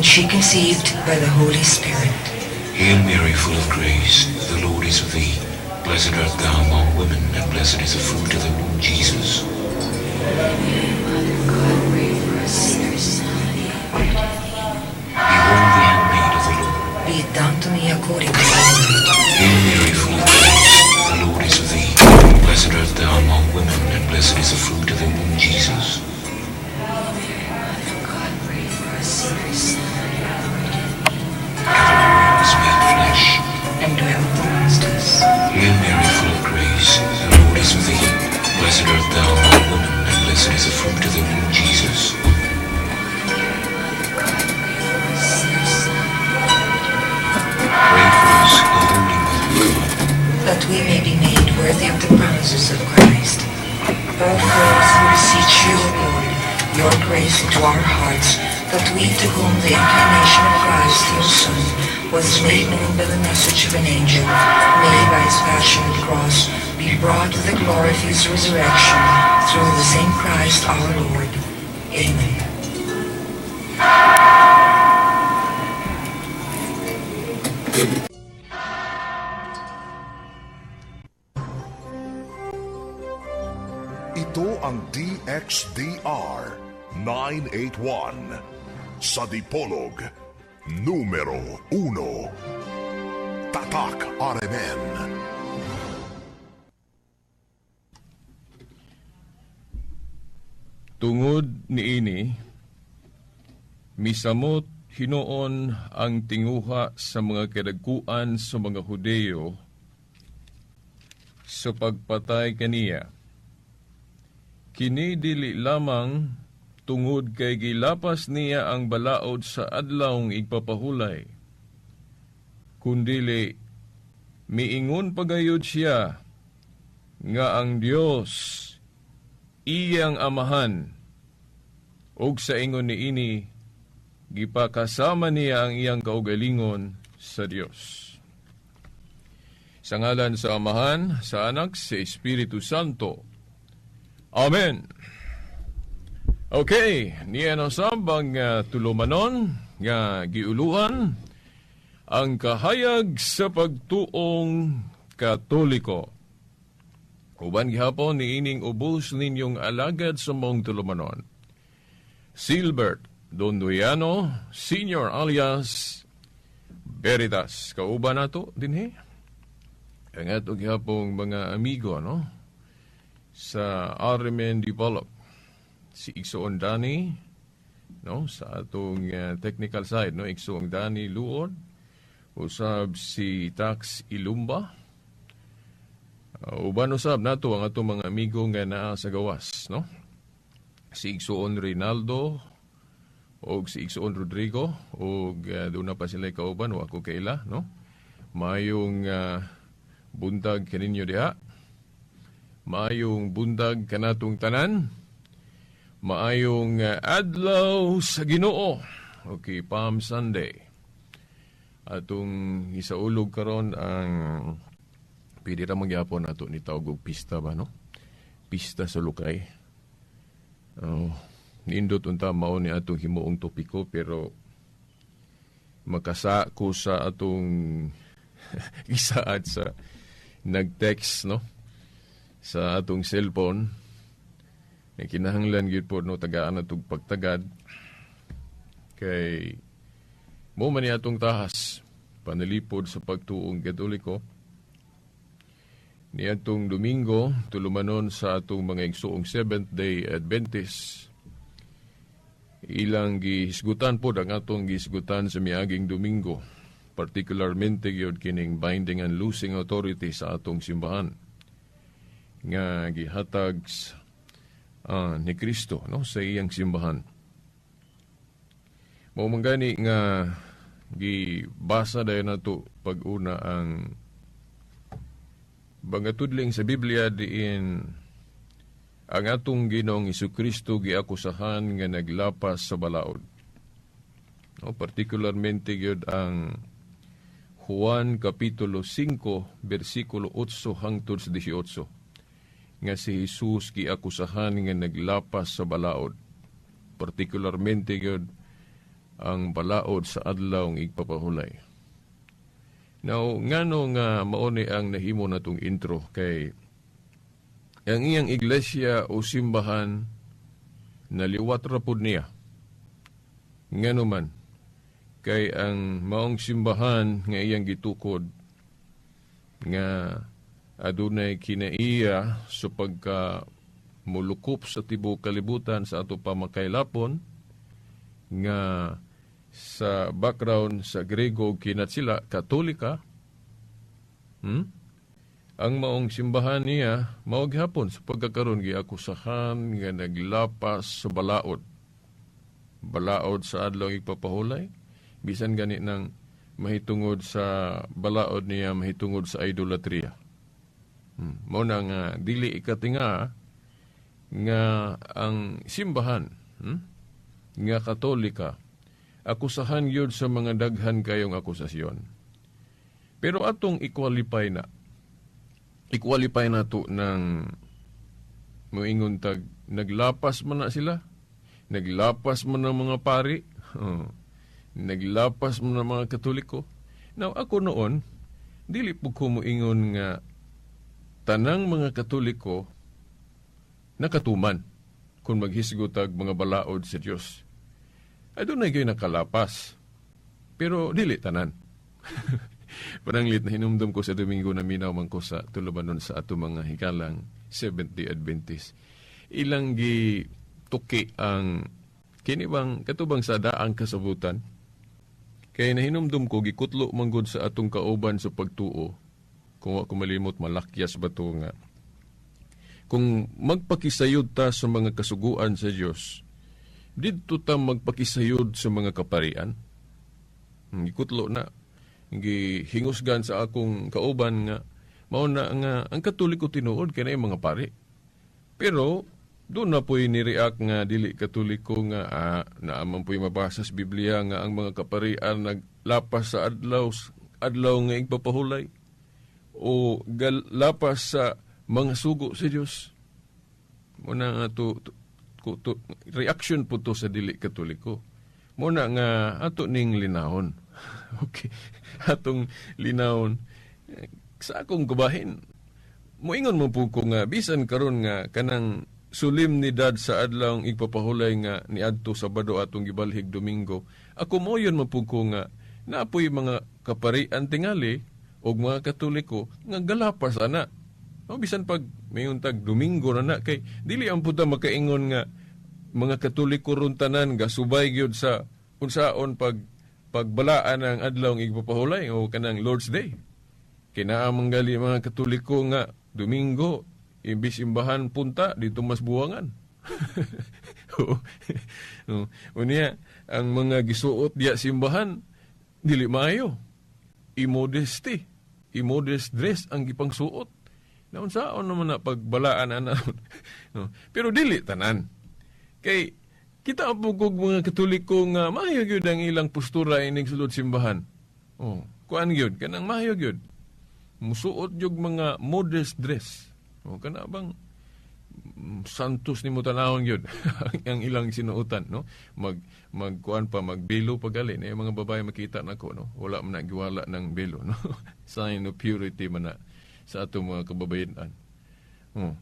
And she conceived by the Holy Spirit. Hail Mary, full of grace, the Lord is with thee. Blessed art thou among women, and blessed is the fruit of thy womb, Jesus. Mary, Mother of God, pray for us sinners, now and at the hour of our death. Amen. Behold the handmaid of the Lord. Be it done to me according to thy word. Hail Mary, full of grace, the Lord is with thee. Blessed art thou among women, and blessed is the fruit of thy womb, Jesus. Mary, Mother of God, pray for us sinners, now and at the hour of our death. Amen. And the Word was made flesh. And dwelt amongst us. Hail Mary, full of grace, the Lord is with thee. Blessed art thou among women, and blessed is the fruit of thy womb, Jesus. Mary, Mother of God, pray for us sinners, now and at the hour of our death. Amen. Pray for us, O Holy Mother of God. That we may be made worthy of the promises of Christ. Pour forth, we beseech you, O Lord, your grace into our hearts, that we to whom the incarnation of Christ, your Son, was made known by the message of an angel, may by his passion and cross be brought to the glory of his resurrection, through the same Christ our Lord. Amen. Ito ang DXDR 981 sa Dipolog, numero 1. Tatak RMN. Tungod niini, misamot hinuon ang tinguha sa mga kadagkuan sa mga Hudeyo sa pagpatay kaniya. Kini dili lamang tungod kay gilapas niya ang balaod sa adlawng igpapahulay, kundili miingon pagayod siya nga ang Dios iyang amahan, ug sa ingon niini gipakasama niya ang iyang kaugalingon sa Dios. Sa ngalan sa Amahan, sa Anak, sa Espiritu Santo. Amen. Okay, niya na sab ang tulumanon nga giuluhan ang kahayag sa pagtuong Katoliko. Uban gihapon niining ubos ninyong alagad sa mong tulumanon. Silbert Donduiano Senior alias Veritas. Kauban nato dinhi. Ang ato gihapong mga amigo, no? Sa RMN Dipolog. Si Igsoon Dani, no? Sa atong technical side, no? Igsoon Dani Luod. Usab si Tax Ilumba. Uban usab nato ang atong mga amigo nga naa sa gawas, no? Si Igsoon Rinaldo og si Igsoon Rodrigo og doon na pa sila kauban, wa ko kaila, no? Mayong buntag kaninyo diha. Maayong buntag kanatong tanan. Maayong adlaw sa Ginoo. Okay, Palm Sunday. Atong isaulog karon ang pwede ra magyapon ato ni tawag og pista ba, no? Pista sa lukay. Oh, nindot unta mao ni atong himuong topiko, pero makasa ko sa atong gisaad sa nag-text, no? Sa atong cellphone. Nga kinahanglan gyud po, no, tagaan atong pagtagad kay mo man ni atong tahas panalipod sa pagtuong Katoliko. Niadtong Domingo, tulumanon sa atong mga igsuong Seventh-day Adventist. Ilang gihisgutan po ang atong gihisgutan sa miaging Domingo, particularmente gyud kining binding and loosing authority sa atong simbahan nga gihatag ni Kristo, no, sa iyang simbahan. Mao man gani nga gibasa dayon nato pag-una ang mga tudling sa Biblia diin ang atong Ginoong Hesukristo giakusahan nga naglapas sa balaod. No, particularmente gyud ang Juan Kapitulo 5, versikulo 8 hangtod sa 18, nga si Jesus giakusahan nga naglapas sa balaod. Particularmente gyud Ang balaod sa adlaw ng igpapahulay. Now, ngano nga mao ni ang nahimo natong intro, kay ang iyang iglesia o simbahan naliwat ra pud niya. Ngano man, kay ang maong simbahan nga iyang gitukod nga adunay kinaiya sa pagka mulukop sa tibuok kalibutan sa ato pamakaylapon, nga sa background sa Grego kinatsila Katolika, Ang maong simbahan niya mao gihapon sa pagkakaron giakusahan nga naglapas sa balaod, balaod sa adlaw igpapahulay, bisan gani nang mahitungod sa balaod niya mahitungod sa idolatria. Mao na nga dili ikatinga nga ang simbahan nga Katolika akusahan gyud sa mga daghan kayong akusasyon. Pero atong i-qualify na. I-qualify na to ng moingon tag naglapas man na sila, naglapas man ang mga pari, oh, naglapas man ang mga Katoliko. Now ako noon, dili po ko moingon nga tanang mga Katoliko nakatuman kung maghisgot tag mga balaod sa Dios. Adunay gyud nakalapas, pero dili tanan. Pananglit na hinumdum ko sa Domingo na minaw man ko sa tulubanon sa ato mga hikalang Seventh-day Adventist. Ilang gi tuki ang kini bang katubang sa daang kasabutan. Kay nahinumdum ko gikutlo manggod sa atong kauban sa pagtuo. Kung wa ko malimot, Malakyas ba to nga kung magpakisayod ta sa mga kasuguan sa Dios, didto ta magpakisayod sa mga kaparian. Gikutlo na gihingusgan sa akong kauban nga mao na nga ang Katoliko tinuod kay mga pari. Pero doon na po'y nireact nga dili Katoliko nga naaman po'y mabasa sa Biblia nga ang mga kaparian naglapas sa adlaw, adlaw nga igpapahulay o galapas sa mga sugo sa Dios. Muna nga to reaction po to sa dili Katoliko. Muna nga ato ning linahon. Okay, atong linahon. Sa akong gubahin, moingon mo po ko nga bisan karon nga kanang solemnidad sa adlaw igpapahulay nga niadto Sabado atong gibalhig Domingo, ako moyon mo po ko nga naapoy mga kaparian tingali og mga Katoliko nga galapas ana. O bisan pag mayon tag Domingo na na kay dili ang puta makaingon nga mga Katoliko ron tanan gasubay gyud sa unsaon pagbalaan ang adlaw igpapahulay o kanang Lord's Day. Kinaa man gali mga Katoliko nga Domingo imbis imbahan punta dito mas buwangan. Unya ang mga gisuot diya simbahan dili maayo. Immodesty, immodest dress ang gipangsuot. Naunsaon naman na pagbalaan ana. No. Pero dili tanan. Kay kita po kog mga Katoliko nga maayo gyud ang ilang postura ining sulod simbahan. Oh, kuan gyud kanang maayo gyud. Musuot gyud mga modest dress. O kana bang santos nimo tanawon gyud ang ilang sinuotan, no? Magkuan pa, magbelo pa gali na mga babae makita nako, no? Wala man na giwala ng belo, no? Sign of purity man na sa atong mga kababayen-an. Oh.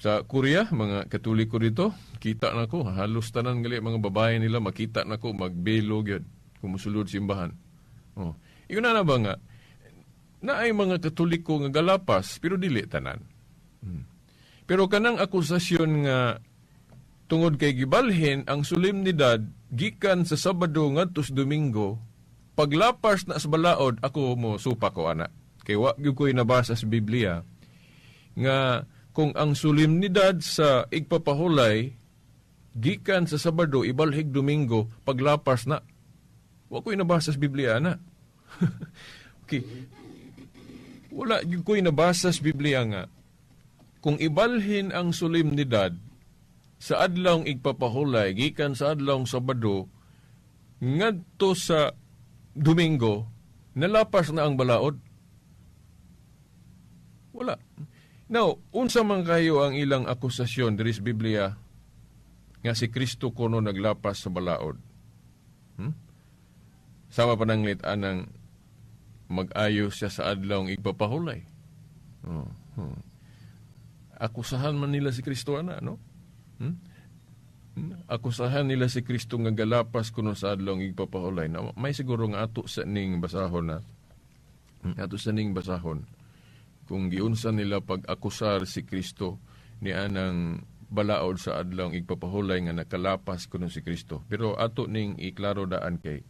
Sa Korea, mga Katoliko dito, kita nako halos tanan gali mga babae nila makita nako magbelo gyud kung mosulod simbahan. Oh. Ingon na ba nga naay mga Katoliko nga galapas pero dili tanan. Pero kanang akusasyon nga tungod kay gibalhin ang solemnidad gikan sa Sabado ngadto sa Domingo, paglapas na sa balaod, ako mo supa ko ana. Kay wa gyud ko'y nabasa sa Biblia nga kung ang solemnidad sa igpapahulay gikan sa Sabado ibalhig Domingo, paglapas na. Wa ko'y nabasa sa Biblia ana. Okay. Wala gyud ko'y nabasa sa Biblia nga kung ibalhin ang solemnidad sa adlawng igpapahulay gikan sa adlawng Sabado ngadto sa Domingo, nalapas na ang balaod. Wala. Now, unsa man kayo ang ilang akusasyon diri sa Biblia nga si Kristo kuno naglapas sa balaod? Sama pananglit anang mag-ayo siya sa adlawng igpapahulay. Oh, Akusahan man nila si Kristo ana, no? Akusahan nila si Kristo nga galapas kuno sa adlawng igpapahulay. Na, may siguro nga ato sa ning basahon na. Ato sa ning basahon. Kung giunsa nila pag-akusar si Kristo ni anang balaod sa adlawng igpapahulay nga nakalapas kuno si Kristo. Pero ato ning iklaro daan kay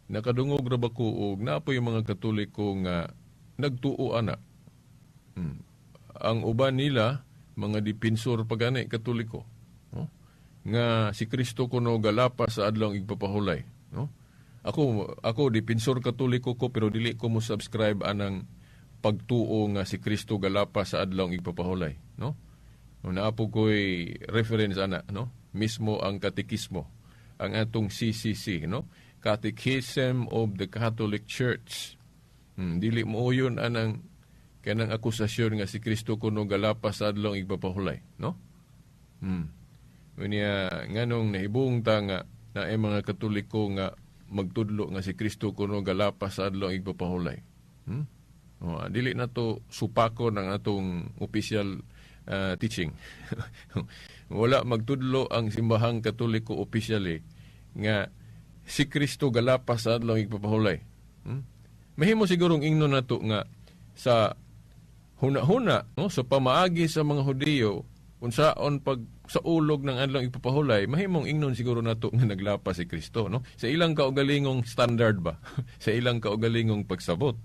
nakadungog ra ba ko og naa poy mga Katoliko nga nagtuo ana. Ang uban nila mga depensor pagani Katoliko, no? Nga si Kristo kuno galapas sa adlawng igpapahulay, no? Ako depensor Katoliko ko, pero dili ko mo subscribe anang pagtuo nga si Kristo galapas sa adlawng igpapahulay, no? Naa po ko'y reference ana, no? Mismo ang katekismo, ang atong CCC, no? Catechism of the Catholic Church. Dili mo yun anang kanang akusasyon nga si Kristo kuno galapas sa adlawng igpapahulay, no? Unya nganong nahibong ta nga naay mga Katoliko nga magtudlo nga si Kristo kuno galapas sa adlawng igpapahulay. O, dili na to supako ng atong official teaching. Wala magtudlo ang simbahang Katoliko officially nga si Kristo galapas sa adlawng igpapahulay. Mahimo sigurong ingnon nato nga sa huna-huna, no, sa pamaagi sa mga Hudiyo unsaon pag sa ulog ng adlawng igpapahulay, mahimong ingnon siguro nato nga naglapas si Kristo, no? Sa ilang kaugalingong standard ba? Sa ilang kaugalingong pagsabot.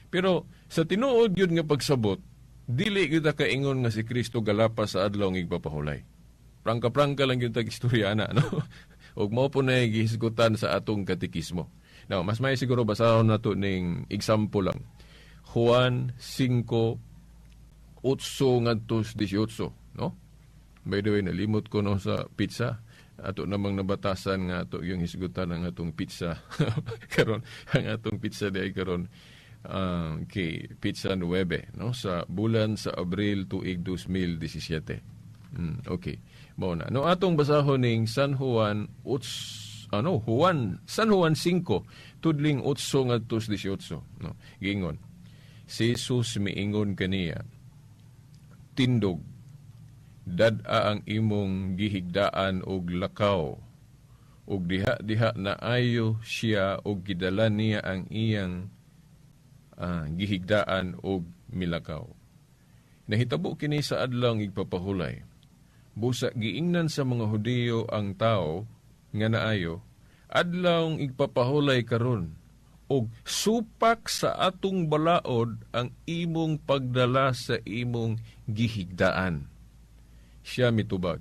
Pero sa tinuod gyud nga pagsabot, dili gyud ta kaingon nga si Kristo galapas sa adlawng igpapahulay. Prangka-prangka lang gyud tag istorya ana, no? Ug mao po na gihisgutan sa atong katekismo. Now, mas may siguro basahon nato ning example lang. Juan 5:8-18, no? By the way, nalimot ko no sa pizza. Ato namang nabatasan nga ato yung hisgutan ang atong pizza. Karon, ang atong pizza di karon kay Pizza Nueve, no, sa bulan sa Abril tuig 2017. Okay. Mao na. No, atong basahon ning San Juan Juan San Juan 5 tudling 8 ngadto 18, no. Giingon si Jesus miingon kaniya, tindog, dad-a ang imong gihigdaan og lakaw. Og diha-diha naayo siya og gidala niya ang iyang gihigdaan og milakaw. Nahitabo kini sa adlawng igpapahulay. Busa giingnan sa mga Hudiyo ang tao nga naayo, adlawng igpapahulay karon, og supak sa atong balaod ang imong pagdala sa imong gihigdaan. Siya mitubag,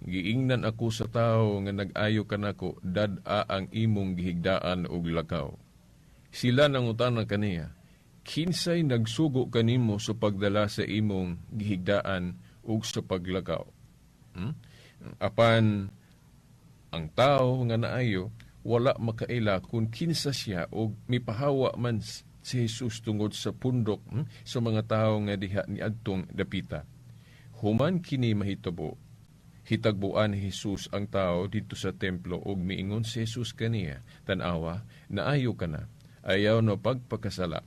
giingnan ako sa tao nga nag-ayo kanako, dad-a ang imong gihigdaan og lakaw. Sila nangutana kaniya, kinsay nagsugo kanimo sa pagdala sa imong gihigdaan ug sa paglakaw? Apan ang tao nga naayo wala makaila kung kinsa siya og mipahawa man si Jesus tungod sa pundok sa mga tao nga diha niadtong dapita. Human kini mahitabo, hitagbuan ni Jesus ang tao didto sa templo ug miingon si Jesus kaniya, tan-awa, naayo ka na, ayaw na pagpakasala,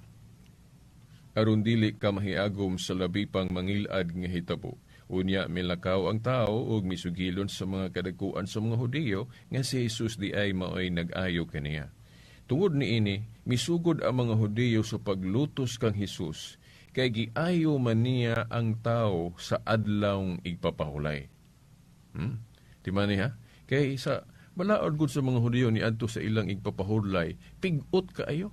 aron dili ka mahiagom sa labi pang mangilad nga hitabo. Unya milakaw ang tao ug misugilon sa mga kadagkuan sa mga Hudiyo nga si Jesus di ay maoy nag-ayo kaniya. Tungod niini, misugod ang mga Hudiyo sa paglutos kang Jesus, kay giayo man niya ang tao sa adlawng igpapahulay. Di man niya? Kay sa balaod gud sa mga Hudiyo ni adto sa ilang igpapahulay, pigot kaayo.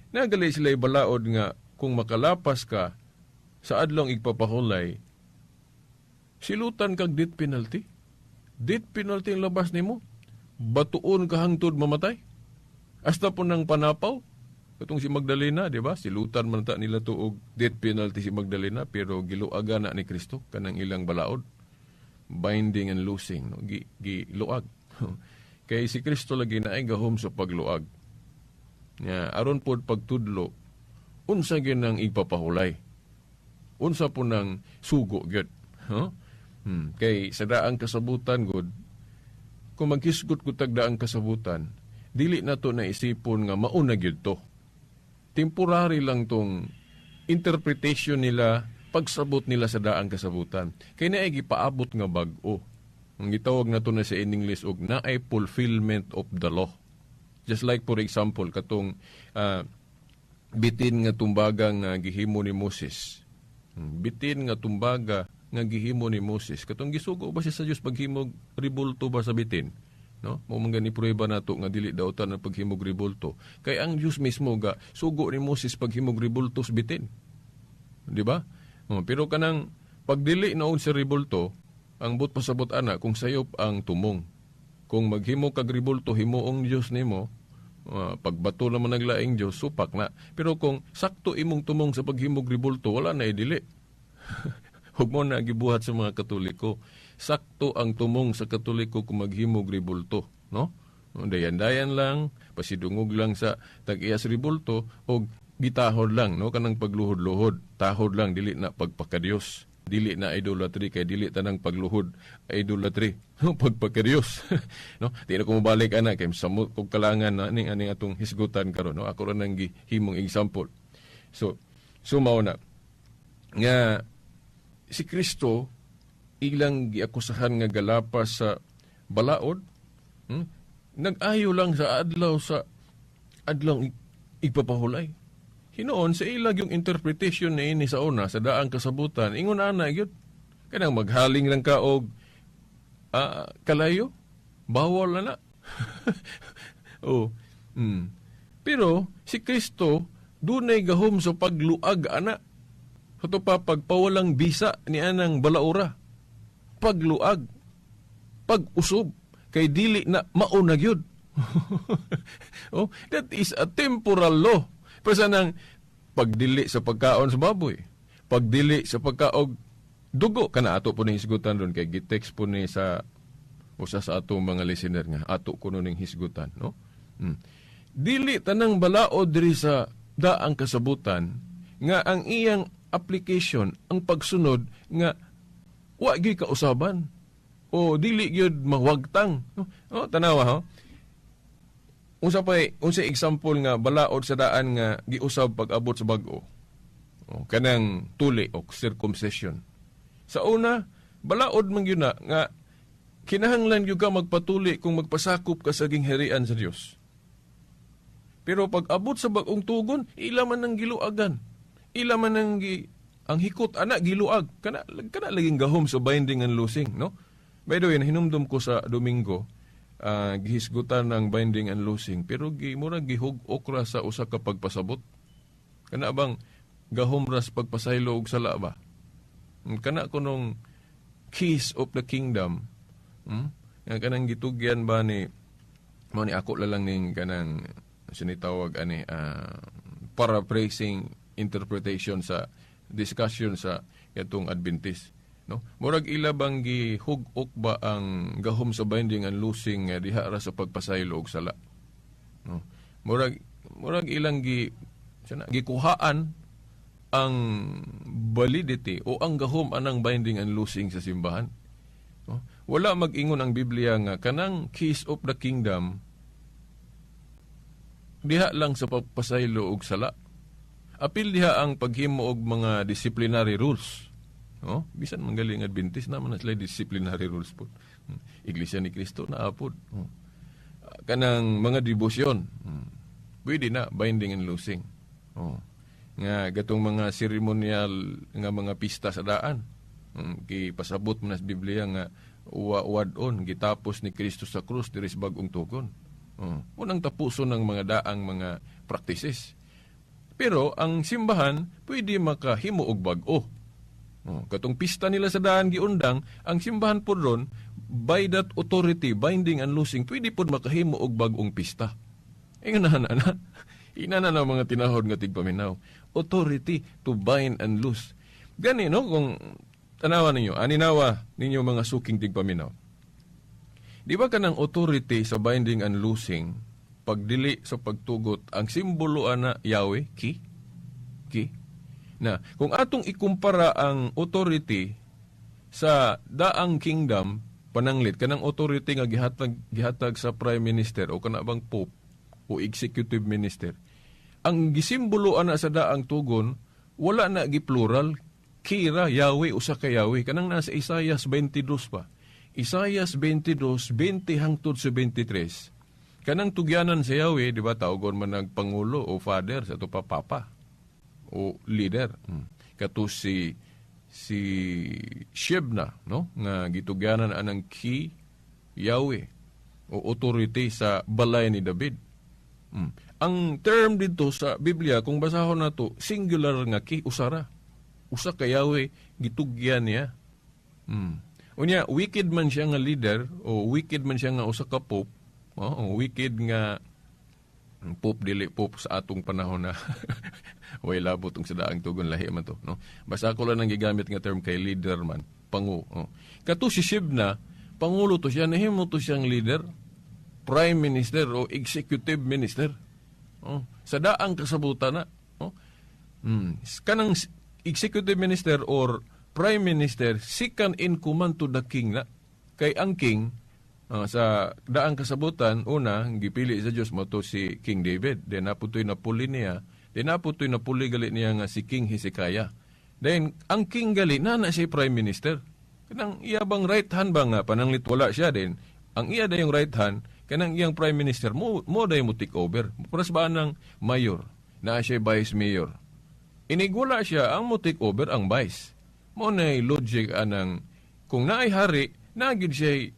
Nagali sila balaod nga kung makalapas ka sa adlawng igpapahulay, silutan kag death penalty. Death penalty ang labas nimo. Batuon ka hangtod mamatay. Hasta po ng panapaw. Katong si Magdalena, di ba? Silutan man ta nila to og death penalty si Magdalena, pero giluagan na ni Kristo kanang ilang balaod. Binding and loosing, no? Giluag. Kay si Kristo lagi naay gahom sa pagluag. Nya aron pod pagtudlo, unsa gyud ang igpapahulay? Unsa po nang sugo gyud? Huh? Kay sa daang kasabutan gud, Kung maghisgot ko tagdaang kasabutan, dili na to naisipon nga mauna gyud to. Temporary lang tong interpretation nila, pagsabot nila sa daang kasabutan. Kay naay gipaabot nga bag-o. Ang gitawag na to na sa English og naay fulfillment of the law. Just like, for example, katong bitin nga tumbaga nga gihimo ni Moses. Bitin nga tumbaga nga gihimo ni Moses. Katong gisugo ba siya sa Dios paghimog ribulto ba sa bitin? No? Mao man gani prueba nato nga dili dautan ang paghimog ribulto. Kay ang Dios mismo ga sugo ni Moses paghimog ribulto sa bitin. Di ba? Oh, pero kanang pagdili naon sa ribulto, ang but pasabot ana kung sayop ang tumong. Kung maghimo kag ribulto, himuong Dios nimo, pagbato naman naglaing Dios, supak na. Pero kung sakto imong tumong sa paghimog ribulto, wala na idili. Huwag mo na gibuhat sa mga Katoliko. Sakto ang tumong sa Katoliko kung maghimog ribulto, no? Dayan-dayan lang, pasidungog lang sa tag-iyas ribulto, o gitahod lang, no? Kanang pagluhod-luhod, tahod lang, dili na pagpakadiyos. Dili na idolatry, kay dili tanang pagluhod idolatry. Pagpakadiyos. No? Di na ko mobalik ana kay samot kog kalangan na aning aning atong hisgutan karon, no? Ako ra nang gihimong example. So mao na nga si Kristo ilang giakusahan nga galapas sa balaod, Nag-ayo lang sa adlaw igpapahulay. Hinuon sa ilag yung interpretation ni ini sa una sa daang kasabutan, ingon ana gyud kanang maghaling lang ka og kalayo, bawal na na. Oh. Pero si Kristo dunay gahom sa pagluag ana. Kato pa pagpawalang bisa ni anang balaura. Pagluag, pag-usob, kay dili na mauna gyud. Oh, that is a temporal law. Pero sa nang pagdili sa pagkaon sa baboy, pagdili sa pagkaog dugo, kana ato po ning hisgutan ron kay gitext po ni sa usa sa atong mga listener nga ato kuno ning hisgutan, no? Dili tanang balaod diri sa daang kasabutan nga ang iyang application, ang pagsunod nga wa gyud kausaban o dili gyud mawagtang. Oh, tanawa ho. Unsa pay unsa example nga balaod sa daan nga giusab pag-abot sa bag-o? O, kanang tuli o circumcision. Sa una, balaod man gyud na nga kinahanglan gyud ka magpatuli kung magpasakop ka sa gingharian sa Dios. Pero pag abot sa bag-ong tugon, ila man ang giluagan. Ila man ang ang hikot ana giluag. Kana kana laging gahom sa binding and loosing, no? By the way, hinumdum ko sa Domingo, gihisgutan ng binding and loosing, pero murag gihug-ok ra sa usa ka pagpasabot. Kana bang gahom ra sa pagpasaylo og sala ba? Kana kunong keys of the kingdom. Nga kanang gitugyan ba ni mao ni ako lang ning kanang sinitawag ani paraphrasing interpretation sa discussion sa katong Adventist, no? Murag ila bang gihug-ok ba ang gahom sa binding and loosing nga diha ra sa pagpasaylo og sala, no? Murag ilang gikuhaan ang validity o ang gahom anang binding and loosing sa simbahan, no? Wala mag-ingon ang Biblia nga kanang keys of the kingdom diha lang sa pagpasaylo og sala. Apil diha ang paghimo og mga disciplinary rules. No? Bisan manggaling Adventist na man na sila disciplinary rules po. Iglesia ni Cristo na apod. No? Kanang mga debosyon. Pwede na binding and loosing. Oh. Nga gatong mga ceremonial nga mga pista sa daan. Gipasabot man sa Biblia nga wa-wad-on gitapos ni Kristo sa krus diri sa bag-ong tugon. Oh. Unang tapuson ng mga daang mga practices. Pero ang simbahan pwede makahimo og bag-o. Oh, katong pista nila sa daan giundang, ang simbahan po ron, by that authority, binding and loosing, pwede po makahimo og bag-ong pista. Inga na na. Ina na mga tinahod nga tigpaminaw. Authority to bind and loose. Gani, no? Kung tanawa ninyo, aninawa ninyo mga suking tigpaminaw. Di ba kanang authority sa binding and loosing, pagdili sa pagtugot, ang simbolo ana Yahweh, ki? Ki? Na, kung atong ikumpara ang authority sa daang kingdom Pananglit kanang authority nga gihatag sa prime minister o kana bang pope o executive minister. Ang gisimbolo ana sa daang tugon, wala na gi-plural, kira Yahweh, usa ka Yahweh. Kanang nasa Isaias 22 pa. Isaias 22, 20 hangtod sa 23. Kanang tugyanan sa Yahweh, di ba, tawagon man nagpangulo o father sa ato pa papa o leader. Kato si Shebna, no, nga gitugyanan anang ki Yahweh o authority sa balay ni David. Ang term dito sa Biblia, kung basahon nato, singular nga ki, usara. Usa ka Yahweh, gitugyan niya. Unya, wicked man siya nga leader o wicked man siya nga usa ka pope, oh, wicked nga pope, dili pope sa atong panahon na way labot tong sa daang tugon, lahi man to, no? Basta ako lang ang gigamit nga term kay leader man, pangu. Oh. Kato si Shebna, pangulo to siya, nahimo to siyang leader, prime minister o executive minister. Oh, sa daang kasabutan na. Oh. Kanang executive minister or prime minister, second in command to the king na. Kay ang king, sa daang kasabutan, una, gipili sa Diyos mo to si King David. Then naputoy napuli niya. Then naputoy napuli gali niya nga si King Hezekiah. Then, ang king gali, na siya prime minister. Kanang iya bang right hand ba nga, pananglit wala siya din. Ang iya da yung right hand, kanang iyang prime minister, mo da yung mo take over. Puras ba ng mayor, na siya vice mayor. Inigwala siya, ang mo take over ang vice. Mo na logic anang, kung naay hari, nagid siya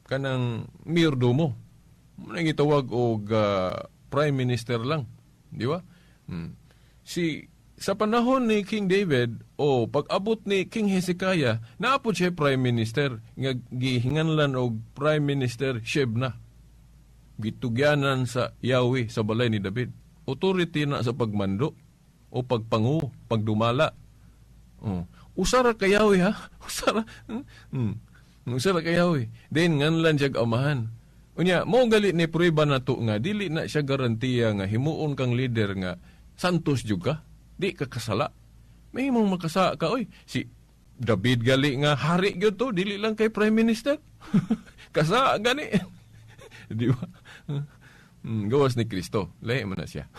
kanang mayordomo. Mo na gitawag og prime minister lang. Di ba? Si sa panahon ni King David o pag-abot ni King Hezekiah, naapod siya prime minister nga gihinganlan og prime minister Shebna. Gitugyanan sa Yahweh sa balay ni David. Authority na sa pagmando o pagpangu, pagdumala. Oh. Usara ka Yahweh, ha? Usara. Usara ka Yahweh. Then nganlan siya amahan. Unya, mo gali ni prueba na to nga dili na siya garantiya nga himuon kang leader nga santos jud ka. Di ka kasala. May mong makasa ka, oy. Si David gali nga hari gyud to, dili lang kay prime minister. Kasa gani. Di ba? Gawas ni Kristo. Lahi man na siya.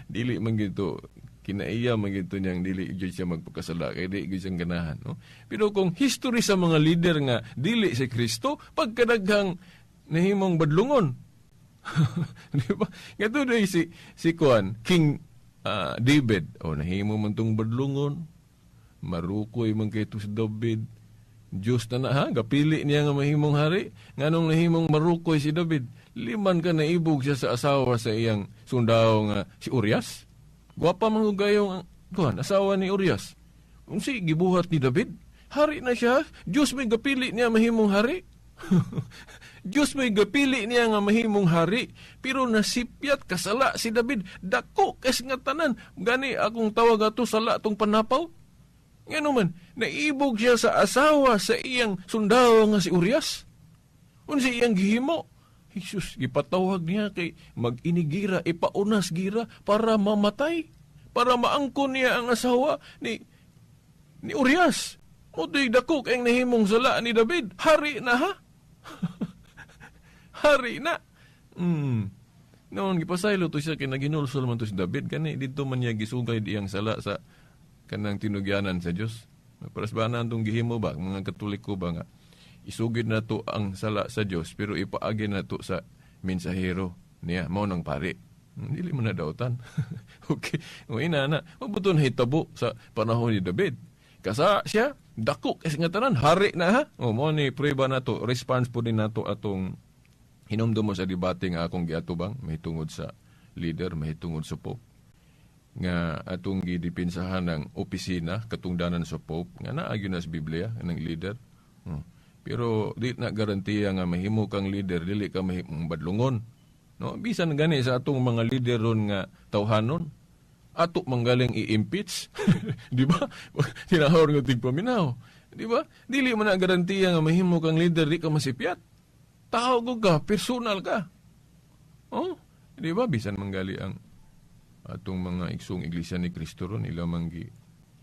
Dili man gito kinaiya man gito niyang dili gyud siya magpakasala kay di gyud siyang ganahan, no? Pero kung history sa mga leader nga dili si Kristo, pagkadaghang nahimong badlungon. Di ba? Ngadto day si kuan King David, o nahimo man tong badlungon, marukoy man kay to si David. Diyos na ha, gapili niya nga mahimong hari. Nganong nahimong marukoy si David, liman ka naibog siya sa asawa sa iyang sundao nga si Urias. Gwapa man gayong kuan asawa ni Urias. Unsi gibuhat ni David, hari na siya. Diyos may gapili niya mahimong hari. Diyos may gapili niya nga mahimong hari, pero nasipyat kasala si David. Dako kes nga tanan. Gani akong tawag ato sala tong panapaw. Ngano man, naibog siya sa asawa sa iyang sundao nga si Urias. Unsa iyang gihimo? Jesus, gipatawag niya kay mag-inigira, ipaunas gira para mamatay, para maangkon niya ang asawa ni Urias. Moto'y dako kayong nahimong sala ni David. Hari na, ha? Hari na. Noon, gipasaylo to siya kay naginulsol man to si David. Kani, dito man niya gisugay diyang sala sa kanang tinugyanan sa Diyos. Paras ba na itong gihimo ba? Mga Katoliko ba nga? Isugid na to ang sala sa Diyos, pero ipaagi na to sa mensahero niya. Mao nang pari. Dili mo na dautan. Okay. O ina na. Mabuto na hitabo sa panahon ni David. Kasa siya, dako kasi nga tanan, hari na, ha? O mo ni prueba na to, response po din nato atong hinumdum mo sa debate nga akong giatubang, mahitungod sa leader, mahitungod sa Pope, nga atong gidipinsahan ng opisina, katungdanan sa Pope, nga naagyo na sa Biblia, ng leader. Pero di na garantiya nga mahimo kang leader, dili ka mahimong badlungon. No? Bisan gani sa atong mga leader ron nga tawhanon, ato manggaling i-impeach. Di ba? Tinahor nga tigpaminaw. Di ba? Dili man na garantiya nga mahimo kang leader, di ka masipyat. Tao ka, personal ka. Oh, di ba? Bisan manggali ang atong mga iksong Iglesia ni Kristo ron, ila manggi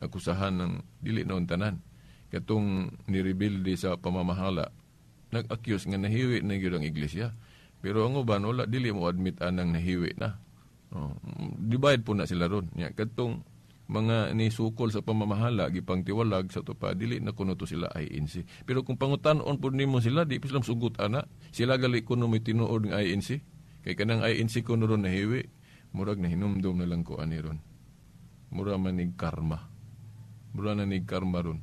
akusahan ng dili noon tanan. Katong nirebilde sa pamamahala, nag-accuse nga nahiwi na gyud ang iglesia. Pero ang uban wala, dili mo admit anang nahiwi na. Oh, divide po na sila ron. Nya katong mga nisukol sa pamamahala gipangtiwalag sa tupa, dili na kuno to sila INC. Pero kung pangutan-on pud nimo sila, di pa sila sugot ana. Sila gali kuno may tinuod nga INC. Kay kanang INC kuno ron nahiwi, murag nahinumdum na lang ko ani ron. Mura man nig karma. Mura na nig karma ron.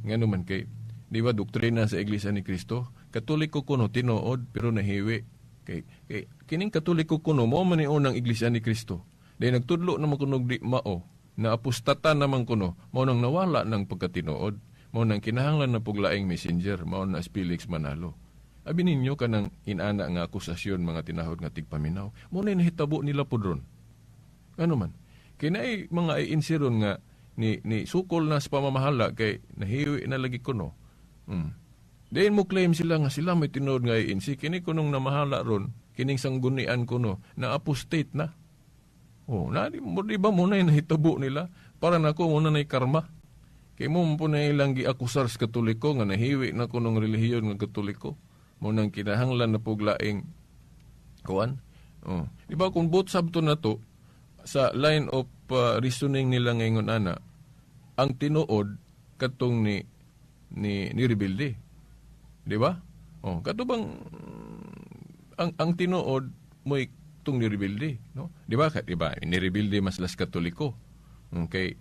Ngano man kay, di ba doktrina sa Iglesia ni Cristo? Katoliko kuno tinuod pero nahiwi. Kay kining Katoliko kuno mao man ni unang Iglesia ni Cristo. Dahil nagtudlo naman kuno di mao, na apostata naman kuno, mao nang nawala ng pagkatinuod. Mao nang kinahanglan na puglaing messenger, mao na si Felix Manalo. Abi ninyo kanang inana nga akusasyon mga tinahod nga tigpaminaw. Mao na nahitabo nila pud ron. Ano man? Kinay mga INC ron nga ni sukol na sa pamamahala kay nahiwi na lagi kuno. Dayon mo claim sila nga sila may tinuod nga INC. Kini kunong namahala ron, kining sanggunian kuno, na apostate na. Oh, na di ba mo na nahitabo nila? Para nako mo na nay karma. Kay mo po na ilang giakusar sa Katoliko nga nahiwi na kunong relihiyon nga Katoliko. Mo nang kinahanglan na puglaing kuan. Oh, di ba kung both sabto na to sa line of reasoning nila ngayon ana, ang tinuod katong ni rebelde. Di ba? Oh, kato bang ang tinuod mo'y tung ni rebelde, no? Di ba? Di ba? Ni rebelde mas las Katoliko. Okay.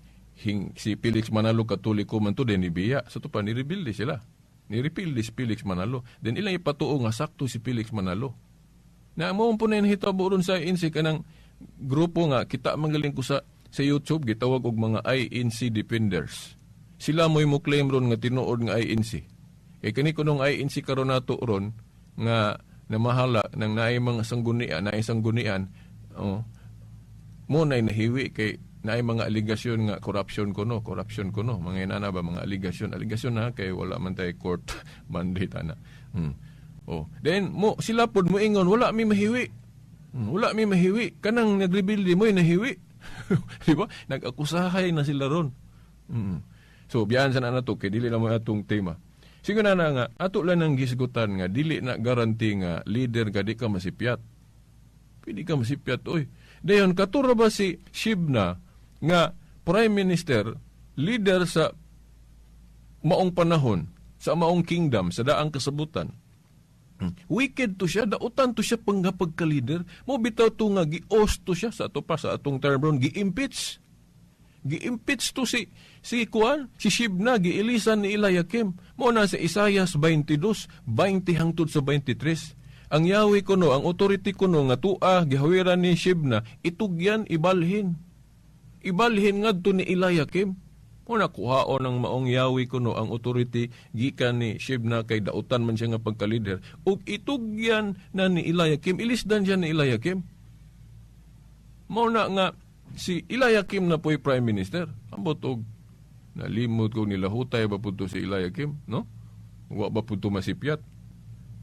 Si Felix Manalo Katoliko man to din ni biya. Sa to pa ni rebelde sila. Ni rebelde si Felix Manalo. Then ilang ipatuo nga sakto si Felix Manalo. Na mo po na hitabo ron sa INC kanang grupo nga kita magaling ko sa YouTube gitawag og mga INC defenders. Sila mo'y mo claim ron nga tinuod nga INC. Kay kani kunong INC karon nato ron nga namahala nang naay mga sanggunian, naay sanggunian, oh, mo na'y nahiwi kay naay mga aligasyon nga corruption kuno, mga inana ba mga aligasyon na kay wala man tay court mandate ana. Oh, then mo sila pod moingon wala mi mahiwi. Wala mi mahiwi kanang nagrebelde mo'y nahiwi. Di ba? Nag-akusahay na sila ron. So biyan sa na nato kay dili na mo atong tema. Siguro na nga ato lang ang gisgutan nga dili na guarantee nga leader ka di ka masipyat. Pwede ka masipyat oy. Dayon katura ba si Shibna nga prime minister, leader sa maong panahon, sa maong kingdom, sa daang kasabutan. Wicked to siya, dautan to siya pagka-leader. Mo bitaw to nga gi-oust to siya sa ato pa sa atong term ron, gi-impeach. Gi-impeach to si kuan, si Shibna, giilisan ni Eliakim. Mo na sa Isayas 22, 20 hangtod sa 23. Ang Yahweh kuno, ang authority kuno nga tua gihawiran ni Shibna, itugyan ibalhin. Ibalhin ngadto ni Eliakim. Mo na kuhaon ang maong Yahweh kuno ang authority gikan ni Shibna kay dautan man siya nga pagka-leader. Ug itugyan na ni Eliakim, ilisdan siya ni Eliakim. Mo na nga si Eliakim na po'y prime minister. Ambot og nalimot ko nilahutay ba po to si Eliakim, no? Wa ba po to masipyat?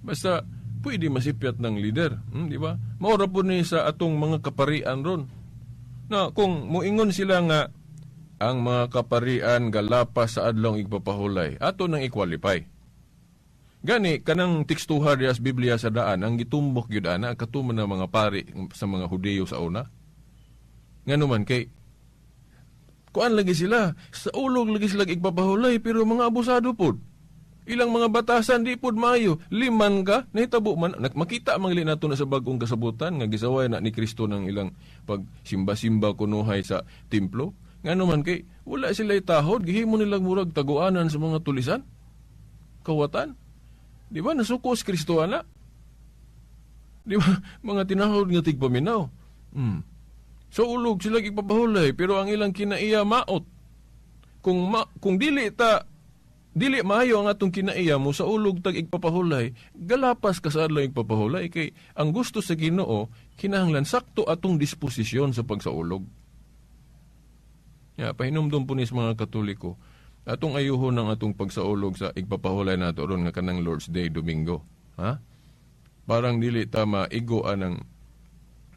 Basta pwede masipyat ng leader, di ba? Maura po ni sa atong mga kaparian ron. Na kung muingon sila nga ang mga kaparian galapas sa adlong igpapahulay, ato nang i-qualify. Gani kanang tekstuha diya sa Biblia sa daan, ang gitumbok gyud ana katuman ng mga pari sa mga Hudiyo sa una. Ngano man kay kuan lagi sila, sa ulog lagi sila igpapahulay pero mga abusado pod. Ilang mga batasan di pod maayo, liman ka nahitabo man makita man gali nato na sa bag-ong kasabutan nga gisaway na ni Kristo ng ilang pagsimba-simba kunuhay sa templo. Ngano man kay wala sila itahod, gihimo nilang murag taguanan sa mga tulisan, kawatan. Di ba nasuko si Kristo ana? Di ba mga tinahod nga tigpaminaw. So ulog sila igpapahulay pero ang ilang kinaiya maot. Kung dili dili maayo ang atong kinaiya mo sa ulog tag igpapahulay, galapas ka sa adlaw igpapahulay kay ang gusto sa Ginoo kinahanglan sakto atong disposisyon sa pagsaulog. Ya, pahinumdum po ni sa mga Katoliko, atong ayuhon ang atong pagsaulog sa igpapahulay nato ron nga kanang Lord's Day Domingo. Ha? Parang dili ta maigo anang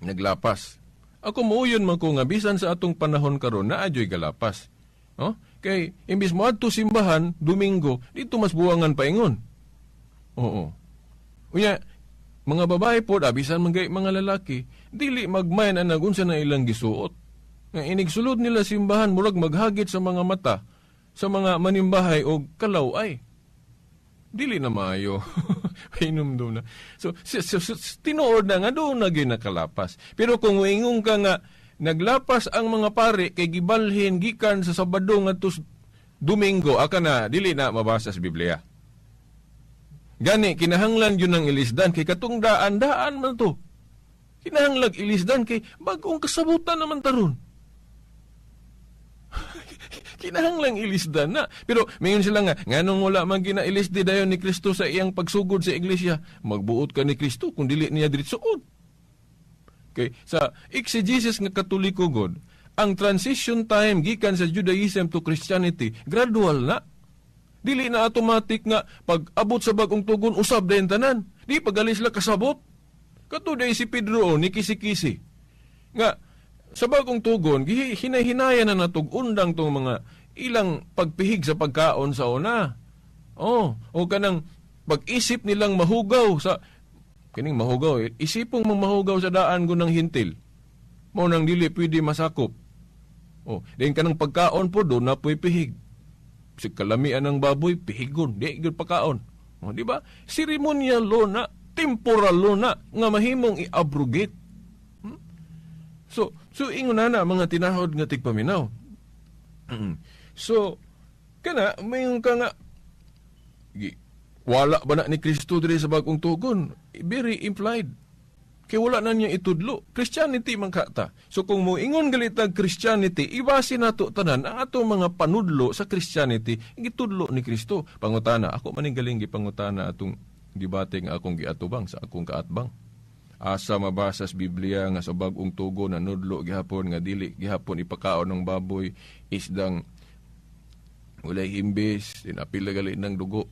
naglapas. Ako muuyon man ko nga bisan sa atong panahon karon naa dyoy galapas. No? Kay imbis mo adto simbahan Domingo, dito mas buwangan paingon. Oo. Unya, mga babae po, abisan man gay mga lalaki, dili magmayan ang nagunsa na ilang gisuot. Nga inigsulod nila simbahan, murag maghagit sa mga mata, sa mga manimbahay o kalaw ay. Dili na maayo. Pahinumdum na. So, tinuod na nga doon na ginakalapas. Pero kung moingon ka nga, naglapas ang mga pare kay gibalhin gikan sa Sabado ngadto Domingo, aka na dili na mabasa sa Biblia. Gani kinahanglan gyud ng ilisdan kay katong daan-daan man to. Kinahanglag ilisdan kay bag-ong kasabutan naman taron. Kinahanglang ilisdan na. Pero mayon sila nga, nganong wala man ginailisdi dayon ni Kristo sa iyang pagsugod sa iglesia, magbuot ka ni Kristo kung dili niya diretsoon. Okay, sa exegesis nga Katoliko god, ang transition time gikan sa Judaism to Christianity gradual na. Dili na automatic nga pag abot sa bag-ong tugon usab dayon tanan. Di pagalis la kasabot. Kato day si Pedro ni kisi-kisi. Nga sa bagong tugon hinay-hinaya na natug undang tong mga ilang pagpihig sa pagkaon sa una. Oh, o kanang pag-isip nilang mahugaw sa kining mahugaw, isipong mong mahugaw sa daan go ng hintil. Mao nang dili pwede masakop. Oh, din kanang pagkaon po do na po'y pihig. Si kalamian ng baboy pihigon, di gyud pagkaon. Oh, di ba? Seremonial law na, temporal law na nga mahimong i-abrogate. So ingon na mga tinahod nga tigpaminaw. So kana mayon ka nga wala ba na ni Kristo diri sa bagong tugon? Very implied. Kay wala na niya itudlo. Christianity man ka ta. So kung moingon galitag Christianity, ibase nato tanan ang atong mga panudlo sa Christianity gitudlo ni Kristo. Pangutana, ako maning galing gipangutana atong debate nga akong giatubang sa akong kaatbang. Asa mabasa sa Biblia nga sa bag-ong tugon nanudlo gihapon nga dili gihapon ipakaon ng baboy isdang walay himbis, dinapila gali ng dugo.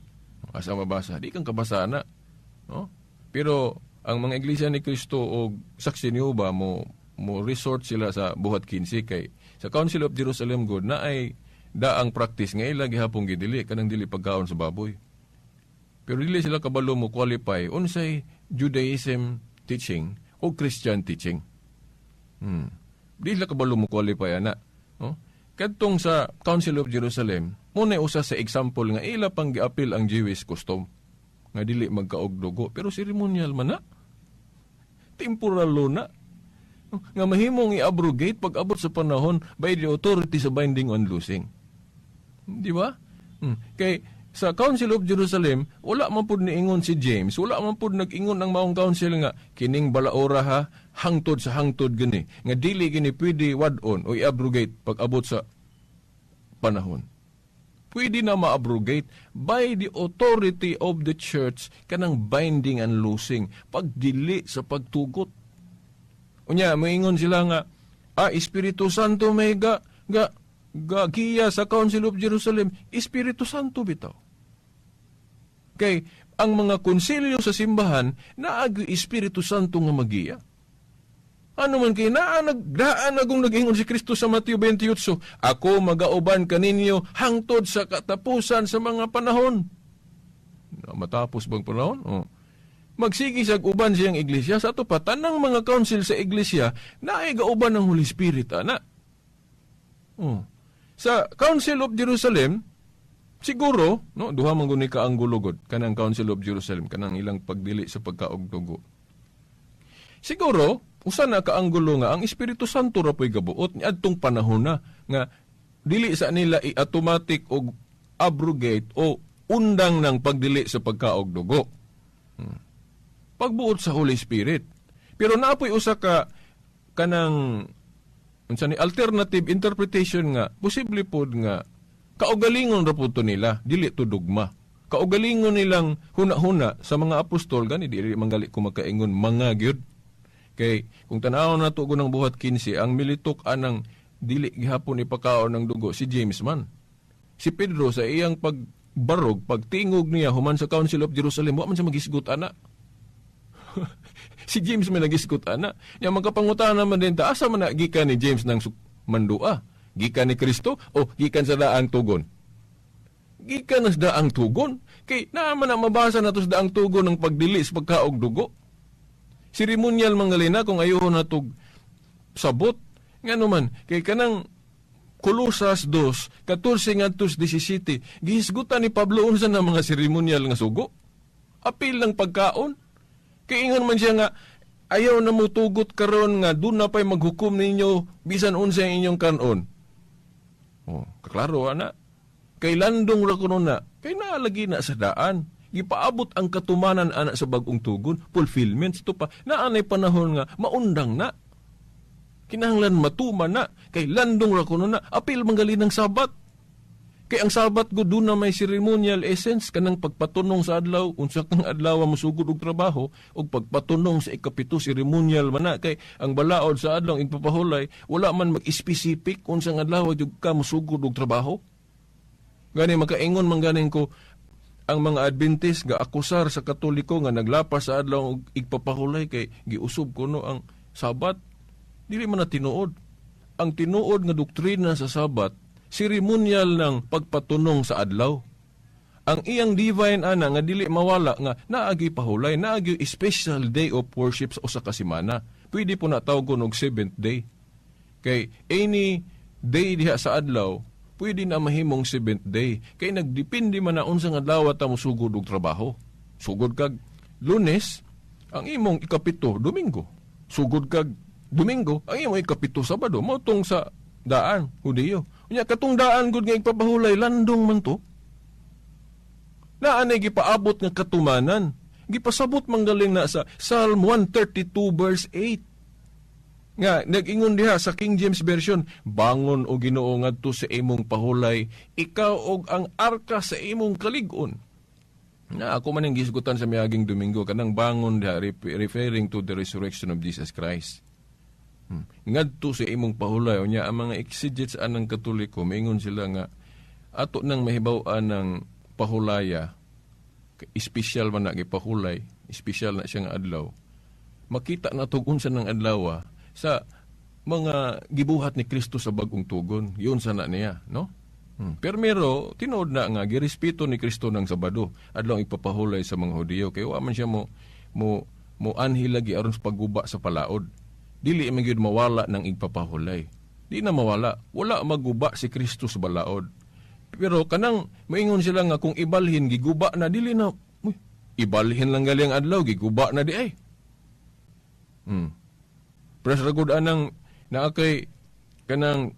Asa mabasa? Di kang kabasa na. No? Pero ang mga iglesia ni Kristo o saksi ni Jehovah mo resort sila sa buhat 15 kay sa Council of Jerusalem God na ay daang practice nga ila gihapon gidili kanang dili pagkaon sa baboy. Pero dili sila kabalo mo qualify unsay Judaism teaching o Christian teaching. Dili sila kabalo mo qualify ana. No? Kadtong sa Council of Jerusalem, muna usa sa example nga ila pang giapil ang Jewish custom nga dili magkaog dugo pero ceremonial man na. Temporal law na nga mahimong i-abrogate pag abot sa panahon by the authority sa binding on losing. Di ba? Kay sa Council of Jerusalem, wala man pud niingon si James, wala man pud nag-ingon ang maong council nga kining balaora ha, hangtod sa hangtod gani, nga dili gini pwede wad-on o i-abrogate pag abot sa panahon. Pwede na ma-abrogate by the authority of the church kanang binding and loosing, pagdili sa pagtugot. Unya, moingon sila nga, Espiritu Santo may ga giya sa Council of Jerusalem, Espiritu Santo bitaw. Kay ang mga konsilyo sa simbahan, naag Espiritu Santo nga magiya. Ano man kay daan agong nag-ingon si Kristo sa Mateo 28, ako magauban kaninyo hangtod sa katapusan sa mga panahon. Matapos bang panahon? Oh. Magsige sa uban siyang iglesia, sa ato pa, tanang mga council sa iglesia, naay gauban ng Holy Spirit, ana. Oh. Sa Council of Jerusalem, siguro, no, duha man guni ka ang gulugod, kanang Council of Jerusalem, kanang ilang pagdili sa pagkaog dugo. Siguro, usa na kaanggulo nga ang Espiritu Santo ra po'y gabuot niadtong panahon na nga dili sa nila i-automatic og abrogate o undang ng pagdili sa pagkaog dugo. Pagbuot sa Holy Spirit. Pero naapoy usa ka kanang unsa ni alternative interpretation nga posible pod nga kaugalingon ra pod to nila, dili to dogma. Kaugalingon nilang huna-huna sa mga apostol gani dili manggali ko makaingon mga gyud. Kay kung tan-awon nato ng buhat 15, ang militok anang dili gihapon ipakaon ng dugo si James man. Si Pedro sa iyang pagbarog, pagtingog niya human sa Council of Jerusalem, wa man siya magisgot ana. Si James man nagisgot ana. Nya magkapangutana man din ta, asa man na gikan ni James ng mandua? Gikan ni Kristo o gikan sa daang tugon? Gikan sa daang tugon. Kay naa man na mabasa nato sa daang tugon ng pagdili sa pagkaog dugo. Seremonial mangalina kung ayuhon natog sabot. Ngano man kay kanang Kolosas 2:14 ngadto 17, gihisgutan ni Pablo unsa na mga seremonial nga sugo. Apil lang pagkaon. Kay ingon man siya nga ayaw na mutugot karon nga duna pay maghukom ninyo bisan unsa ang inyong kanon. Oh, kaklaro ana. Kay landong ra kuno na, kay naalagi na sa daan. Gipaabot ang katumanan ana sa bag-ong tugon, fulfillment ito pa. Naanay panahon nga maundang na. Kinahanglan matuman na, kay landong ra kuno na, apil manggali ng Sabat. Kay ang Sabat gud duna may ceremonial essence kanang pagpatunong sa adlaw, unsa kang adlaw mosugod og trabaho, og pagpatunong sa ikapito ceremonial man na, kay ang balaod sa adlaw igpapahulay wala man mag-specific unsang adlaw jud ka mosugod og trabaho. Gani makaingon man ganin ko ang mga Adventist ga akusar sa Katoliko nga naglapas sa adlaw og igpapahulay kay giusob kuno ang Sabat. Dili man na tinuod. Ang tinuod nga doktrina sa Sabat, seremonial ng pagpatunong sa adlaw. Ang iyang divine ana nga dili mawala nga naagi pahulay, naagi special day of worship sa usa ka semana. Pwede po na tawgon og seventh day. Kay any day diha sa adlaw, pwede na mahimong seventh day. Kay nagdepende man na unsang adlaw ta mosugod og trabaho. Sugod kag Lunes, ang imong ikapito Domingo. Sugod kag Domingo, ang imong ikapito Sabado, mao tong sa daan, Hudiyo. Unya katong daan gud nga igpapahulay, landong man to. Naanay gipaabot nga katumanan. Gipasabot manggaling na sa Psalm 132 verse 8. Nga nag-ingon diha sa King James Version, bangon o Ginoo ngadto sa imong pahulay, ikaw og ang arka sa imong kalig-on. Na ako man ang gisgutan sa miaging Domingo kanang bangon diha referring to the resurrection of Jesus Christ. Ngadto sa imong pahulay. Unya ang mga exegetes anang Katoliko maingon sila nga ato nang mahibaw-an ng pahulaya, espesyal man na gipahulay, espesyal na siya nga adlaw. Makita na tug unsa ng adlaw sa mga gibuhat ni Kristo sa bag-ong tugon. Yun sana niya, no? Pero mero tinuod na nga girespeto ni Kristo ng Sabado, adlaw ipapahulay sa mga Hudiyo kay wa man siya mo mo mo anhi lagi aron sa pagguba sa palaod. Dili man gyud mawala ng igpapahulay. Di na mawala. Wala maguba si Kristo sa balaod. Pero kanang maingon sila nga kung ibalhin giguba na, dili na uy, ibalhin lang gali ang adlaw giguba na di ay. Pres ragud anang naa kay kanang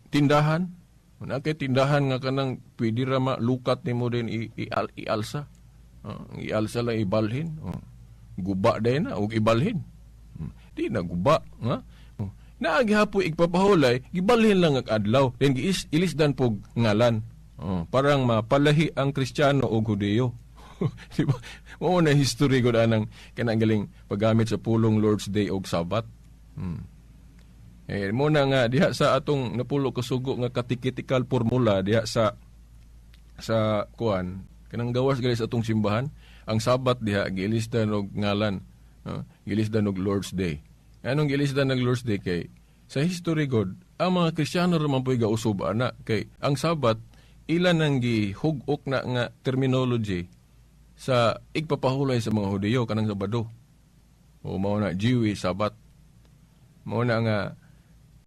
tindahan, naa kay tindahan nga kanang pwede ra malukat nimo din ialsa. Ialsa lang ibalhin. Guba day na og ibalhin. Di na guba, ha? Naaghapoy igpapahulay, gibalhin lang ang adlaw, then ilisdan pog ngalan. Parang mapalahi ang Kristiyano og Hudiyo. Di ba? Mao na history gud anang kanang galing paggamit sa pulong Lord's Day og Sabat. Mo na nga diha sa atong napulo ka sugo nga kateketikal formula diha sa kuan kanang gawas gali sa atong simbahan, ang Sabat diha giilisdan og ngalan. Gilisdan og Lord's Day. Anong gilisdan og Lord's Day kay sa history god ang mga Kristiyano ra man po'y gausob ana kay ang Sabat ilan ang gihug-ok na nga terminology sa igpapahulay sa mga Hudiyo kanang Sabado. O mao na Jewish Sabat. Mao na nga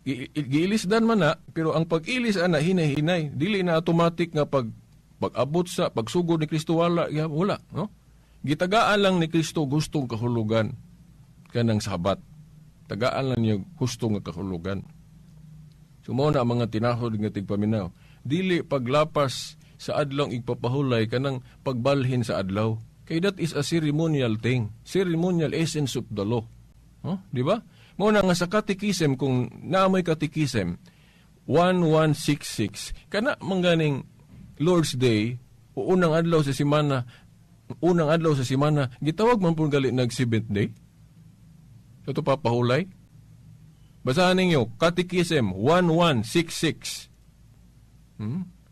giilisdan man na, pero ang pag-ilis ana hinay-hinay, dili na automatic nga pag-abot sa pagsugod ni Kristo wala, wala, no? Gitagaan lang ni Kristo gustong kahulugan kanang Sabat. Tagaan lang niya gusto nga kahulugan. So mao na ang mga tinahod nga tigpaminaw. Dili paglapas sa adlaw igpapahulay kanang pagbalhin sa adlaw. Kay that is a ceremonial thing. Ceremonial essence of the law. Huh? Di ba? Mao na nga sa katikisem, kung naamoy katikisem 1166, kana mangganing Lord's Day o unang adlaw sa semana, unang adlaw sa semana, gitawag man pong gali nag seventh day. So ito papahulay. Basahan ninyo, Catechism 1166.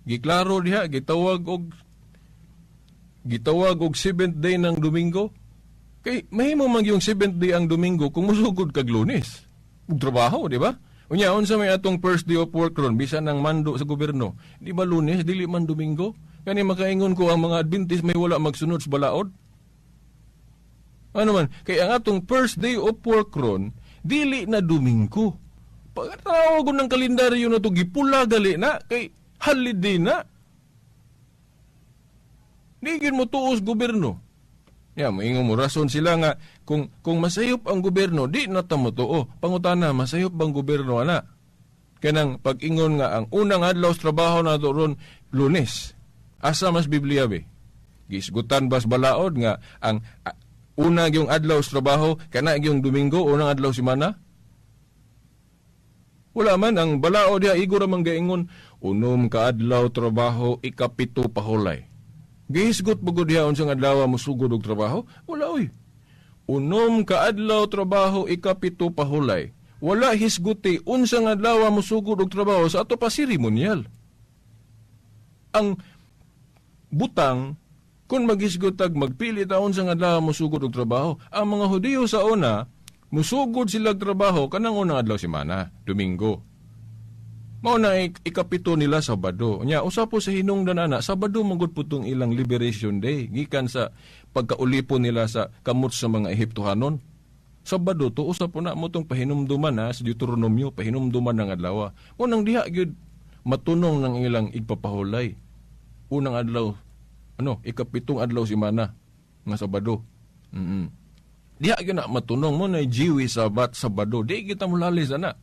Giklaro diha, gitawag og seventh day ng Domingo. Kay mahimo man yung seventh day ang Domingo kung musugod kag Lunes. Ug trabaho, di ba? Unya, unsa may atong first day of work ron bisan ang mando sa gobyerno? Di ba Lunes, dili man Domingo? Kani makaingon ko ang mga Adventist may wala magsunod sa balaod? Ano man, kay ang atong first day of work ron, dili na Domingo. Pagkatawag ng kalendaryo na to, gipula gali na, kay holiday na. Di gyud mo tuos gobyerno. Ya, moingon mo rason sila nga kung masayop ang gobyerno, di na ta mo tuo. Pangutana, masayop bang gobyerno ana? Kanang pag-ingon nga ang unang adlaw sa trabaho na to ron Lunes. Asa mas Biblia be? Gisgutan bas balaod nga ang una gyung adlaw sa trabaho kana gyung Domingo, unang adlaw semana? Wala man ang balaod diha, igo ra man gaingon unom ka adlaw trabaho, ikapito pahulay. Gihisgot bugod diha unsang adlaw mosugod og trabaho? Wala oy. Unom ka adlaw trabaho, ikapito pahulay. Wala hisguti unsang adlaw mosugod og trabaho sa ato pa seremonyal. Ang butang kung maghisgot tag magpili ta unsang adlaw mosugod og trabaho, ang mga Hudiyo sa una musugod sila og trabaho kanang unang adlaw semana, Domingo. Mao na ikapito nila Sabado. Nya usa po sa hinungdan ana, Sabado manggod putong ilang Liberation Day gikan sa pagkaulipon nila sa kamot sa mga Ehiptohanon. Sabado to usa po na mo tong pahinumduman ha, sa Deuteronomio, pahinumduman ng adlaw. Mo nang diha gyud matunong ng ilang igpapahulay. Unang adlaw, ano, ikapitong adlaw semana nga Sabado. Diha gyud na matunong mo na Jewish Sabbath Sabado. Di kita mulalis ana.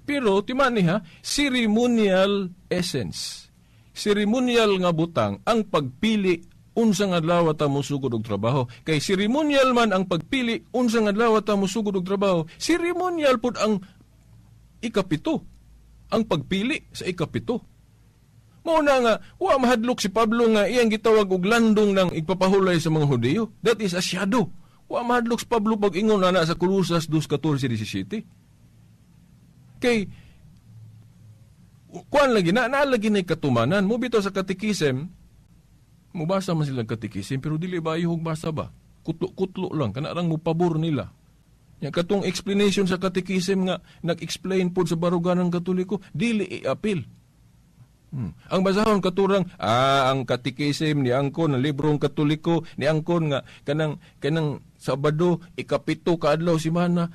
Pero timani ha, ceremonial essence. Ceremonial nga butang ang pagpili unsang adlaw ta mosugod og trabaho. Kay ceremonial man ang pagpili unsang adlaw ta mosugod og trabaho, ceremonial pud ang ikapito. Ang pagpili sa ikapito. Mao na nga wa mahadlok si Pablo nga iyang gitawag og landong ng igpapahulay sa mga Hudiyo. That is a shadow. Wa mahadlok si Pablo pag-ingon ana sa Colosas 2:14-17. Kay kuan lagi na naalagi na katumanan mo bitaw sa katikisem, mubasa man silang katikisem pero dili ba ayog basa ba? Kutlo-kutlo lang kana rang mopabor nila. Nya katong explanation sa katikisem nga nag-explain pod sa baruganan Katoliko dili iapil. Ang basahon katurang ang katikisem ni angkon ang librong Katoliko ni angkon nga kanang kanang Sabado ikapito ka adlaw semana,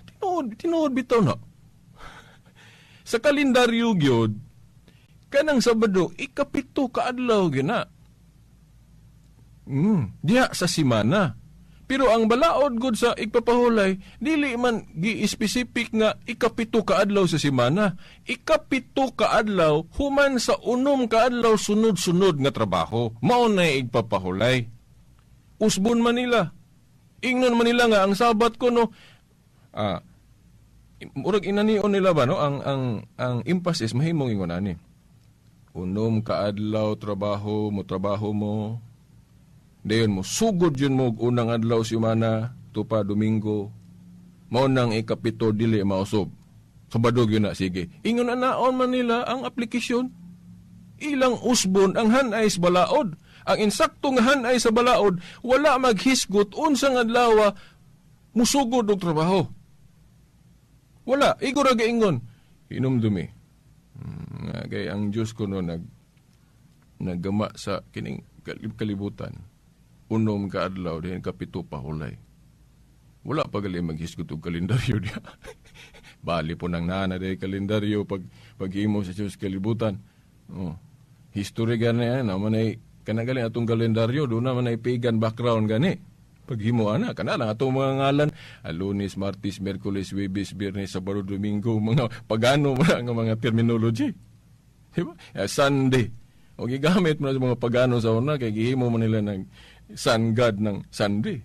tinuod bitaw na. Sa kalendaryo gyud kanang Sabado ikapito ka adlaw gyud na. Diha sa semana. Pero ang balaod gud sa igpapahulay dili man gi-specific nga ikapito ka adlaw sa semana. Ikapito ka adlaw human sa unom ka adlaw sunod-sunod nga trabaho. Mao na igpapahulay. Usbon man nila. Ingnon man nila nga ang Sabat ko no. Murag inanion nila ba no ang emphasis mahimong ingon ani. Unom ka adlaw trabaho mo trabaho mo. Dayon mo sugod yun mo og unang adlaw semana tupa Domingo. Mao nang ikapito dili mausab. Sabado gyud na sige. Ingon anaon man nila ang aplikasyon. Ilang usbon ang hanay sa balaod. Ang insakto nga hanay sa balaod wala maghisgot unsang adlaw musugod og trabaho. Wala, igo ra gaingon. Hinumdumi. Kay ang Dios kuno naggama sa kining kalibutan. Unom ka adlaw dihin kapito pahulay. Wala pa gali maghisgot og kalendaryo diha. Bali po nang nana diha kalendaryo paghimo sa Dios kalibutan. Oh. History gani ana man ay kanang atong kalendaryo do na man ay pagan background gani. Paghimo ana kana lang atong mga ngalan, Lunes, Martes, Miyerkules, Huwebes, Biyernes, Sabado, Domingo, mga pagano man ang mga terminology. Diba? Sunday. O gigamit man sa mga pagano sa una kay gihimo man nila ng sun god ng Sunday.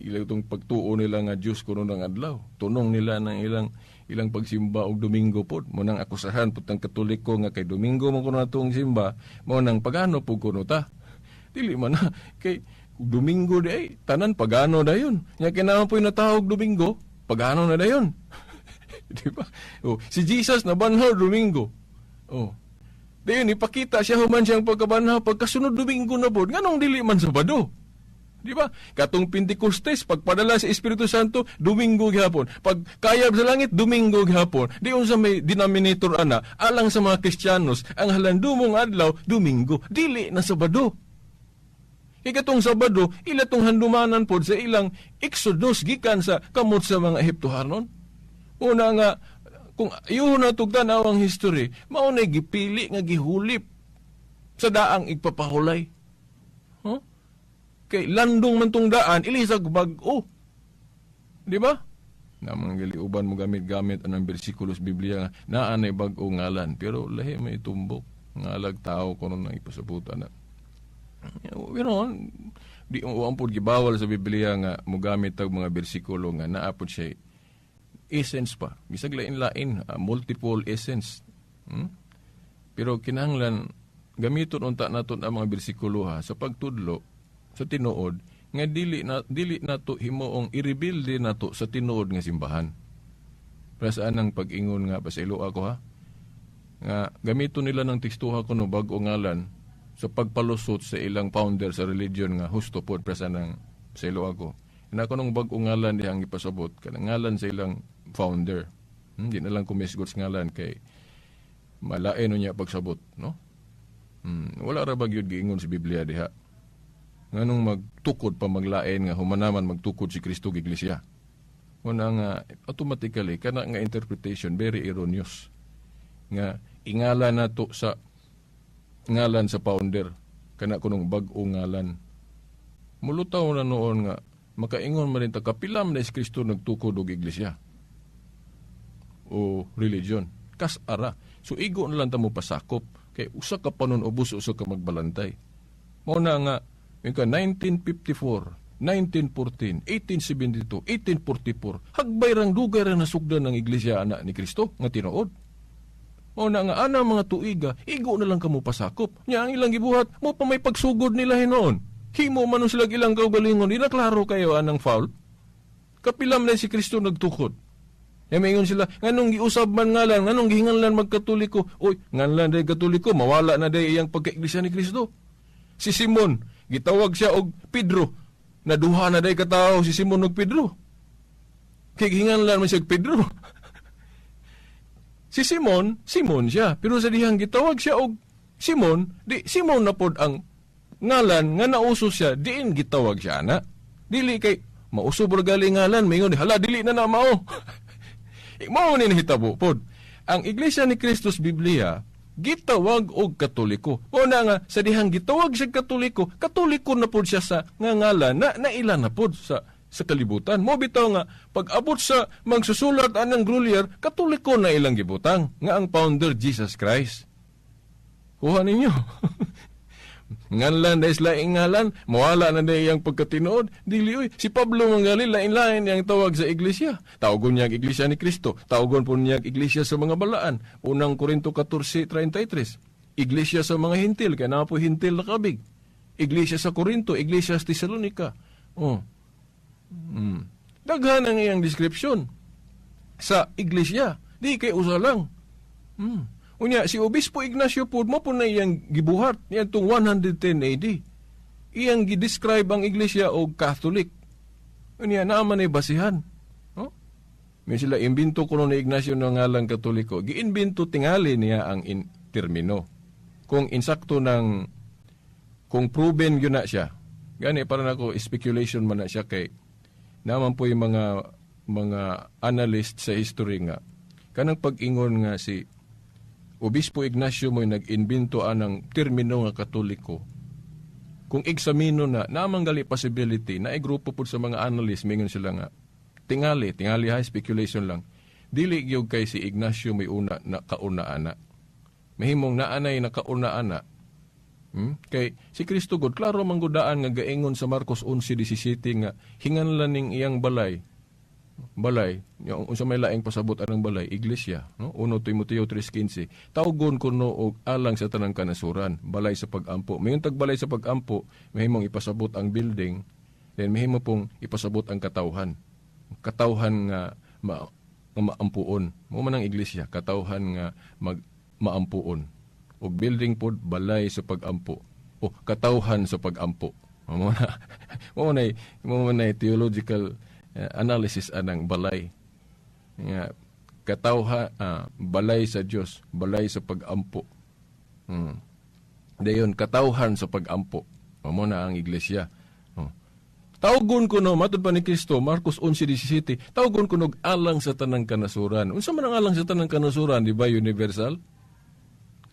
Ilang itong pagtuo nila nga Diyos kuno ng adlaw. Tunong nila ng ilang pagsimba og Domingo pod. Mo nang akusahan pud ang Katoliko nga kay Domingo man kuno atong simba, mo nang pagano pud kuno ta. Dili man na kay Domingo di ay tanan pagano dayon. Nya kinahanglan po'y natawag Domingo, pagano na dayon. Di ba? Oh, si Jesus nabanhaw Domingo. Oh. Dayon ipakita siya human siyang pagkabanhaw pagkasunod Domingo na pod. Nganong dili man Sabado? Di ba? Katong Pentecostes, pagpadala sa Espiritu Santo, Domingo gihapon. Pag kayab sa langit, Domingo gihapon. Di unsa may denominator ana, alang sa mga Kristiyanos, ang halandumong adlaw, Domingo. Dili na Sabado. Kay katong Sabado, ila tong handumanan pod sa ilang Exodus gikan sa kamot sa mga Ehiptohanon. Una nga, kung ayuhon na tugtan awang history, mao na gipili nga gihulip sa daang igpapahulay. Huh? Kay landong man tong daan, ilisag bag-o. Di ba? Namang giliuban mo gamit-gamit anang bersikulo sa Biblia nga naa nay bag-o ngalan, pero lahi may itumbok ngalag tao kuno nang ipasabutan na. Pero di mo pod gibawal sa Biblia nga mogamit og mga bersikulo nga naa pod siya essence pa. Bisag lain-lain, multiple essence. Pero kinahanglan gamiton unta naton ang mga bersikulo ha sa pagtudlo sa tinuod nga dili nato himuong i-rebuild nato sa tinuod nga simbahan. Para saan ang pag-ingon nga pasaylo ako ha? Nga gamiton nila ng tekstuha kuno bag-o ngalan sa pagpalusot sa ilang founder sa religion nga husto pod para saan ang pasaylo ako. Inako nung bag-o ngalan dihang ipasabot kanang ngalan sa ilang founder. Di na lang kumisgot sa ngalan kay malain niya pagsabot, no? Wala ra ba gyud giingon sa Biblia diha? Nganong magtukod pa maglain nga humanaman magtukod si Kristo og iglesia. Una nga automatically kana nga interpretation very erroneous. Nga ingala nato sa ngalan sa founder kana kunong bag-o ngalan. Mulutaw na noon nga makaingon man rin ta kapila man si Kristo nagtukod og iglesia o religion. Kas-ara. So igo na lang ta mo pasakop kay usa ka panunubos usa ka magbalantay. Mao na nga ka 1954, 1914, 1872, 1844, hagbay rang dugay rang nasugdan ng iglesia ana ni Kristo nga tinuod. Mao na nga ana mga tuiga, igo na lang kamo pasakop. Nya ang ilang gibuhat, mo pa may pagsugod nila hinuon. Himo man sila ilang kaugalingon, di na klaro kayo anang foul. Kapilam na si Kristo nagtukod. Ya maingon sila, nganong giusab man ngalan, nganong gihinganlan magkatoliko. Oy, nganlan day katoliko, mawala na day iyang pagkaiglesia ni Kristo. Si Simon, gitawag siya og Pedro. Naduha na day katawo si Simon og Pedro. Kay gihinganlan man siya og Pedro. Si Simon, Simon siya. Pero sa dihang gitawag siya og Simon, di Simon na pod ang ngalan nga nauso siya, diin gitawag siya ana. Dili kay mauso bra gali ngalan, maingon hala dili na na mao. Mao ni nahitabo pod. Ang Iglesia ni Kristos Biblia gitawag og Katoliko. O na nga sa dihang gitawag siya Katoliko, Katoliko na pod siya sa nga ngalan na naila na pod sa kalibutan. Mo bitaw nga pag abot sa magsusulat anang Grolier, Katoliko na ilang gibutang nga ang founder Jesus Christ. Kuha ninyo. Nganlan na isla ingalan, mawala na na iyang pagkatinuod. Dili oy, si Pablo manggali lain-lain yang tawag sa iglesia. Tawagon niya ang iglesia ni Kristo, tawagon po niya ang iglesia sa mga balaan. Unang Korinto 14:33. Iglesia sa mga hintil, kaya na po hintil na kabig. Iglesia sa Korinto, iglesia sa Tesalonika. Oh. Daghan ang iyang description sa iglesia. Di kay usa lang. Unya, si Obispo Ignacio po, mo po na iyang gibuhat niadtong 110 AD. Iyang gidescribe ang iglesia og Catholic. Unya, naaman ay basihan. No? May sila, imbento ko ni Ignacio ng ngalang Katoliko. Giimbento tingali niya ang termino. Kung insakto ng, kung proven yun na siya. Gani, parang ako, speculation man na siya kay, naman po yung mga analyst sa history nga, kanang pag-ingon nga si Obispo Ignacio mo'y nag-imbento anang termino nga Katoliko. Kung eksamino na, naamang gali possibility, na grupo po sa mga analyst, mingon sila nga, tingali ha, speculation lang, dili gyud kay si Ignacio may una na kauna ana. Mahimong naanay na kauna ana. Kay si Kristo God, klaro man gudaan nga gaingon sa Marcos 11:17 nga hinganlan ning iyang balay. Balay, yung unsa may laing pasabot anang balay, iglesia, no? 1 Timoteo 3:15. Tawgon kuno og alang sa tanang kanasuran, balay sa pagampo. Mayon tag balay sa pagampo, mahimong ipasabot ang building, then mahimo pong ipasabot ang katawhan. Katawhan nga maampuon. Mo man ang iglesia, katawhan nga maampuon. Og building pod balay sa pagampo o katawhan sa pagampo. Mao na. Mao nay theological analysis anang balay. Nga katawha, balay sa Dios, balay sa pag-ampo. Dayon katawhan sa pag-ampo. Mao na ang iglesia. Oh. Tawgon ko no, matud pa ni Kristo, Marcos 11:17, tawgon ko nog alang sa tanang kanasuran. Unsa man ang alang sa tanang kanasuran, di ba universal?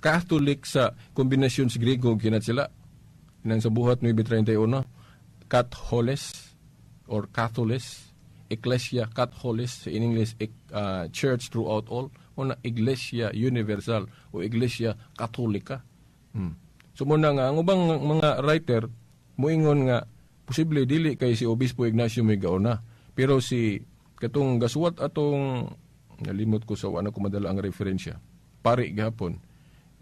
Catholic sa kombinasyon sa Griego kinat sila. Nang sa Buhat 9:31, Katholes or Catholes, Ecclesia Catholes, in English, Church throughout all, o na Iglesia Universal o Iglesia Katolika. So muna nga, ang ubang mga writer, muingon nga, posible dili kay si Obispo Ignacio may gauna. Pero si katong gasuwat atong, nalimot ko sa wala ko madala ang referensya, pari gihapon,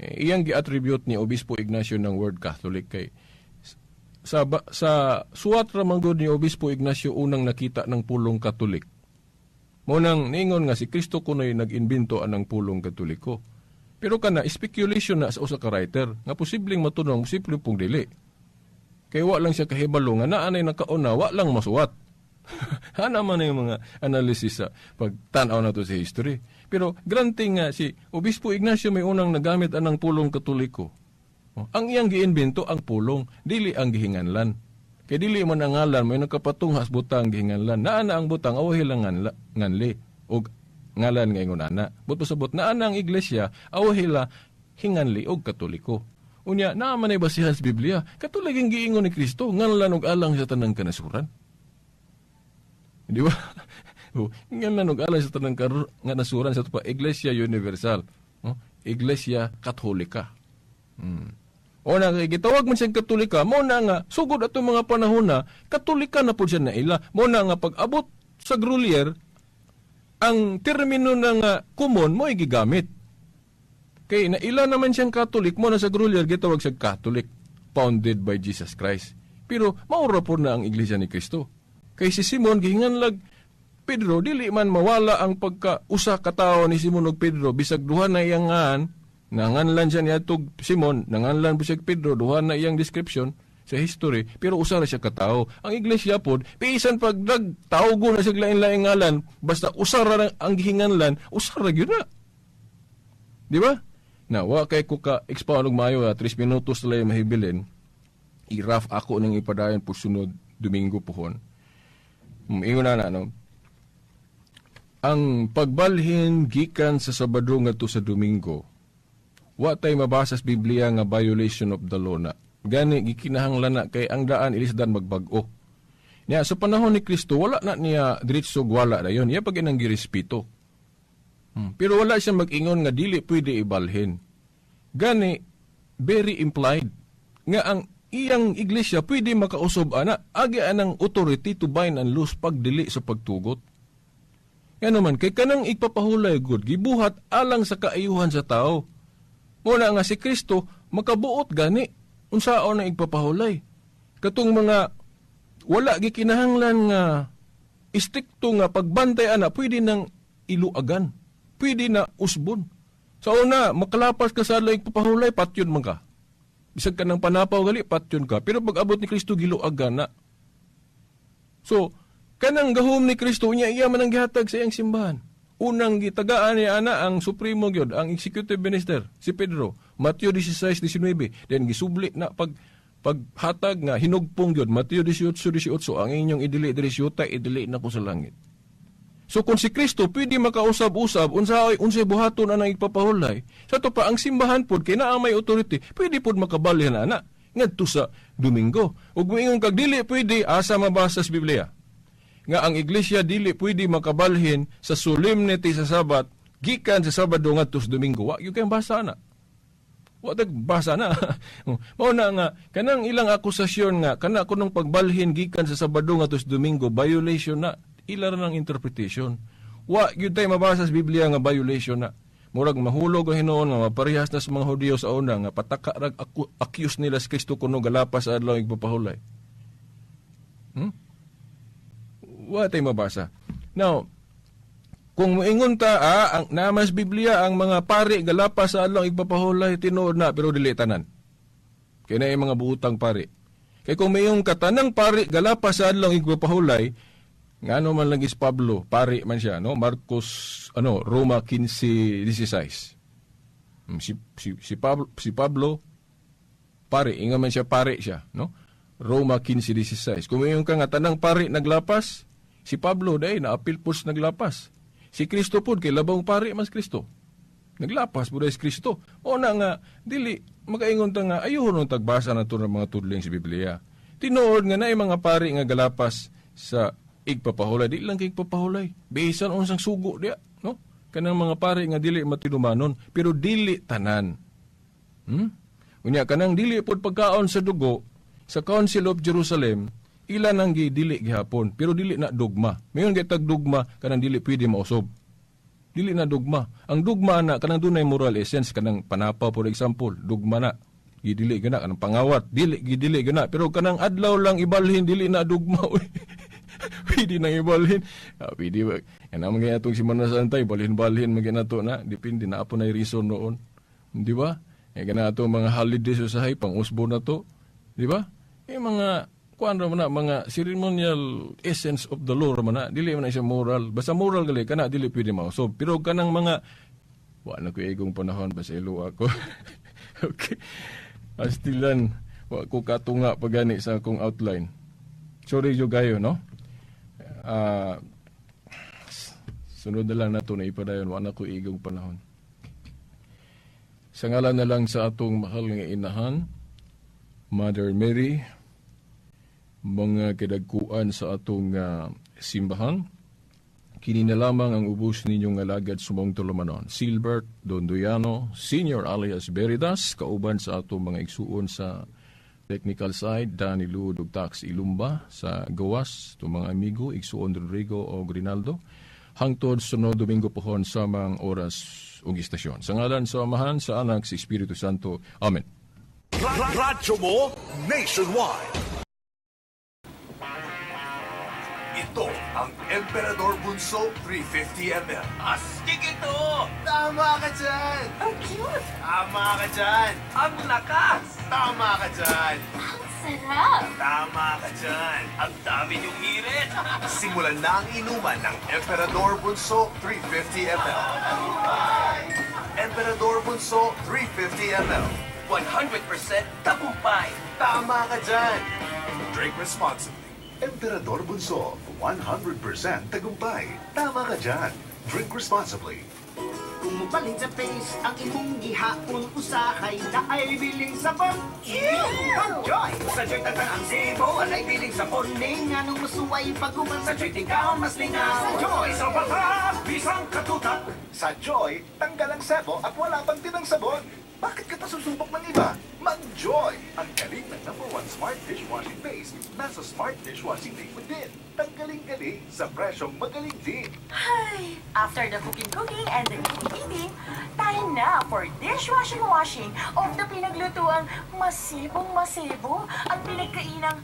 iyang gi-attribute ni Obispo Ignacio ng word Catholic kay sa suwat ra man gud ni Obispo Ignacio unang nakita ng pulong Katolik. Mo nang ningon nga si Kristo kunoy nag-imbento anang pulong Katoliko. Pero kana speculation na sa usa ka writer nga posibleng matunong, posible pong dili. Kay wa lang siya kahibalo nga naa nay nakauna, wa lang masuwat. Ana man yung mga analysis sa pagtan-aw nato sa history. Pero granting nga si Obispo Ignacio may unang nagamit anang pulong Katoliko. Oh, ang iyang giimbento ang pulong, dili ang gihinganlan. Kay dili man ang ngalan, may nakapatunghas butang gihinganlan. Naa na ang butang, awahi lang nganli. Og ngalan nga ingon ana. But pasabot, naa na ang iglesia, awahi la hinganli og Katoliko. Unya, naa man ay basihan sa Biblia, katulig ang giingon ni Kristo, nganlan og alang sa tanang kanasuran. Di ba? Oh, nganlan og alang sa tanang kanasuran sa pa Iglesia Universal. Oh, Iglesia Katolika. O na, kay gitawag man siyang Katolika, mo na nga, sugod atong mga panahon na, Katolika na po siya na ila. Mo na nga, pag-abot sa Grolier, ang termino na nga common mo gigamit. Kay naila naman siyang Catholic, mo na sa Grolier, gitawag siya Catholic, founded by Jesus Christ. Pero maura po na ang Iglesia ni Kristo. Kay si Simon, gihinganlag Pedro, dili man mawala ang pagka-usa katao ni Simon og Pedro, bisag duha na iyang ngan, nanganlan siya niya tug Simon, nanganlan po siya Pedro, duha na iyang description sa history, pero usa ra siya katao. Ang iglesia pod, bisan pag nagtawgo na siya lain-laing ngalan, basta usa ra ang gihinganlan, usa ra gyud na. Di ba? Na, wa kay ko ka expound og maayo, 3 minutos na lang mahibilin. I-rough ako ning ipadayon po sunod Domingo pohon. Ingon na na, no? Ang pagbalhin gikan sa Sabado ngadto sa Domingo, wa tay mabasa sa Biblia nga violation of the law na. Gani gikinahanglan na kay ang daan ilisdan magbag-o. Niya sa panahon ni Kristo wala na niya diretso wala na yon. Iya pag inang girespeto. Pero wala siya mag-ingon nga dili pwede ibalhin. Gani very implied nga ang iyang iglesia pwede makausob ana agi anang authority to bind and loose pagdili sa pagtugot. Nga naman kay kanang igpapahulay gud gibuhat alang sa kaayuhan sa tao. Muna nga si Kristo makabuot gani unsaon ang igpapahulay. Katong mga wala gikinahanglan nga istrikto nga pagbantay ana pwede nang iluagan, pwede na usbon. Sa una makalapas ka sa igpapahulay patyon man ka. Bisag ka ng panapaw gali patyon ka, pero pag abot ni Kristo giluagan na. So kanang gahom ni Kristo unya iya man ang gihatag sa iyang simbahan. Unang gitagaan niya ana ang supremo gyud, ang executive minister si Pedro, Mateo 16:19. Then gisubli na paghatag nga hinugpong gyud Mateo 18:18, ang inyong idili diri sa yuta, idili na ko sa langit. So kung si Kristo pwede makausab-usab unsay buhaton anang igpapahulay, sa to pa ang simbahan pod kay naa may authority, pwede pod makabalhin ana ngadto sa Domingo. Ug moingon kag dili pwede, asa mabasa sa Biblia nga ang iglesia dili pwede makabalhin sa solemnity sa Sabat gikan sa Sabado ngadto sa Domingo. Wa gyud kay basa na. Wa tag basa na. Mao na nga kanang ilang akusasyon nga kana kunong pagbalhin gikan sa Sabado ngadto sa Domingo violation na, ila ra ng interpretation. Wa gyud tay mabasa sa Biblia nga violation na. Murag mahulog ang hinuon nga maparehas na sa mga Hudiyo sa una nga pataka rag accuse nila si Kristo kuno galapas sa adlaw igpapahulay. Wa tay mabasa. Now, kung moingon ta, ang namas Biblia ang mga pari galapas sa adlaw igpapahulay, tinuod na pero dili tanan. Kay naay mga buutang pari. Kay kung mayong katanang pari galapas sa adlaw igpapahulay, ngano man lang is Pablo, pari man siya, no? Marcos, ano, Roma 15:16. Si Pablo pari, inga man siya pari siya, no? Roma 15:16. Kung mayon ka nga tanang pari naglapas, si Pablo day naapil po naglapas. Si Kristo pod kay labong pari mas Kristo. Naglapas po si Kristo. O na nga, dili, makaingon ta nga, ayuhon nung tagbasa na to ng mga tudling sa Biblia. Tinuod nga na mga pari nga galapas sa igpapahulay. Di lang kay igpapahulay. Bisan unsang sugo diya, no? Kanang mga pari nga dili matinumanon, pero dili tanan. Unya kanang dili pod pagkaon sa dugo sa Council of Jerusalem, ilan ang dili gihapon, pero dili na dogma. Mayon kay tag dogma kanang dili pwede mausog. Dili na dogma. Ang dogma na kanang dunay moral essence, kanang panapa, for example, dogma na. Gidili gana kanang pangawat, dili gidili gana, pero kanang adlaw lang ibalhin, dili na dogma. Pwede nang ibalhin. Ah, pwede ba? Yan ang mga atong Semana Santa, ibalhin-balhin mga nato na. Depende na apo na reason noon. Di ba? Eh, kana atong mga holidays usahay, pang usbo na to. Di ba? Eh, mga, kuan ra man na, mga ceremonial essence of the law man na, dili man na siya moral. Basta moral gali, kana dili pwede mausog. Pero kanang mga, wa na ko igong panahon, basta ilo ako. Okay. Astilan, wa ko katunga pagani sa akong outline. Sorry jo kayo, no? Sunod na lang nato na ipadayon, wa na ko igong panahon. Sa ngalan na lang sa atong mahal nga inahan, Mother Mary, mga kadagkuan sa atong simbahan, kini na lamang ang ubos ninyong alagad sumong tulumanon. Silbert Dondoyano, Senior alias Veridas, kauban sa atong mga igsuon sa technical side, Danny Lu Tax Ilumba sa gawas, itong mga amigo, igsuon Rodrigo o Grinaldo, hangtod sunod Domingo pohon sa mga oras ug istasyon. Sa ngalan sa Amahan, sa Anak, sa Espiritu Santo. Amen. Radyo mo nationwide. Ito ang Emperador Bunso 350 ml. Astig ito! Tama ka dyan! Ang cute! Tama ka dyan! Ang lakas! Tama ka dyan! Ang sarap! Tama ka dyan! Ang dami niyong hirit! Simulan na ang inuman ng Emperador Bunso 350 ml. Emperador Bunso 350 ml. 100% tagumpay! Tama ka dyan! Drink responsibly. Emperador Bunso, 100% tagumpay. Tama ka dyan. Drink responsibly. Kung mubalhin sa face ang imong gihaon, usahay naay biling sabon. Mag-joy! Sa Joy tangtang ang sebo, anay biling sabon. Ning anong masuway pag-uman sa Joy, tingkaon mas lingaw. Sa Joy! Sa patras, bisang katutak! Sa Joy, tanggal ang sebo at wala pang tinang sabon. Bakit ka pa susubok ng iba? Mag-Joy! Ang galing ng number one smart dishwashing base nasa smart dishwashing liquid din. Tanggaling-galing sa presyong magaling din. Ay, after the cooking cooking and the eating eating, time na for dishwashing washing of the pinaglutuang masibong masibo at pinagkainang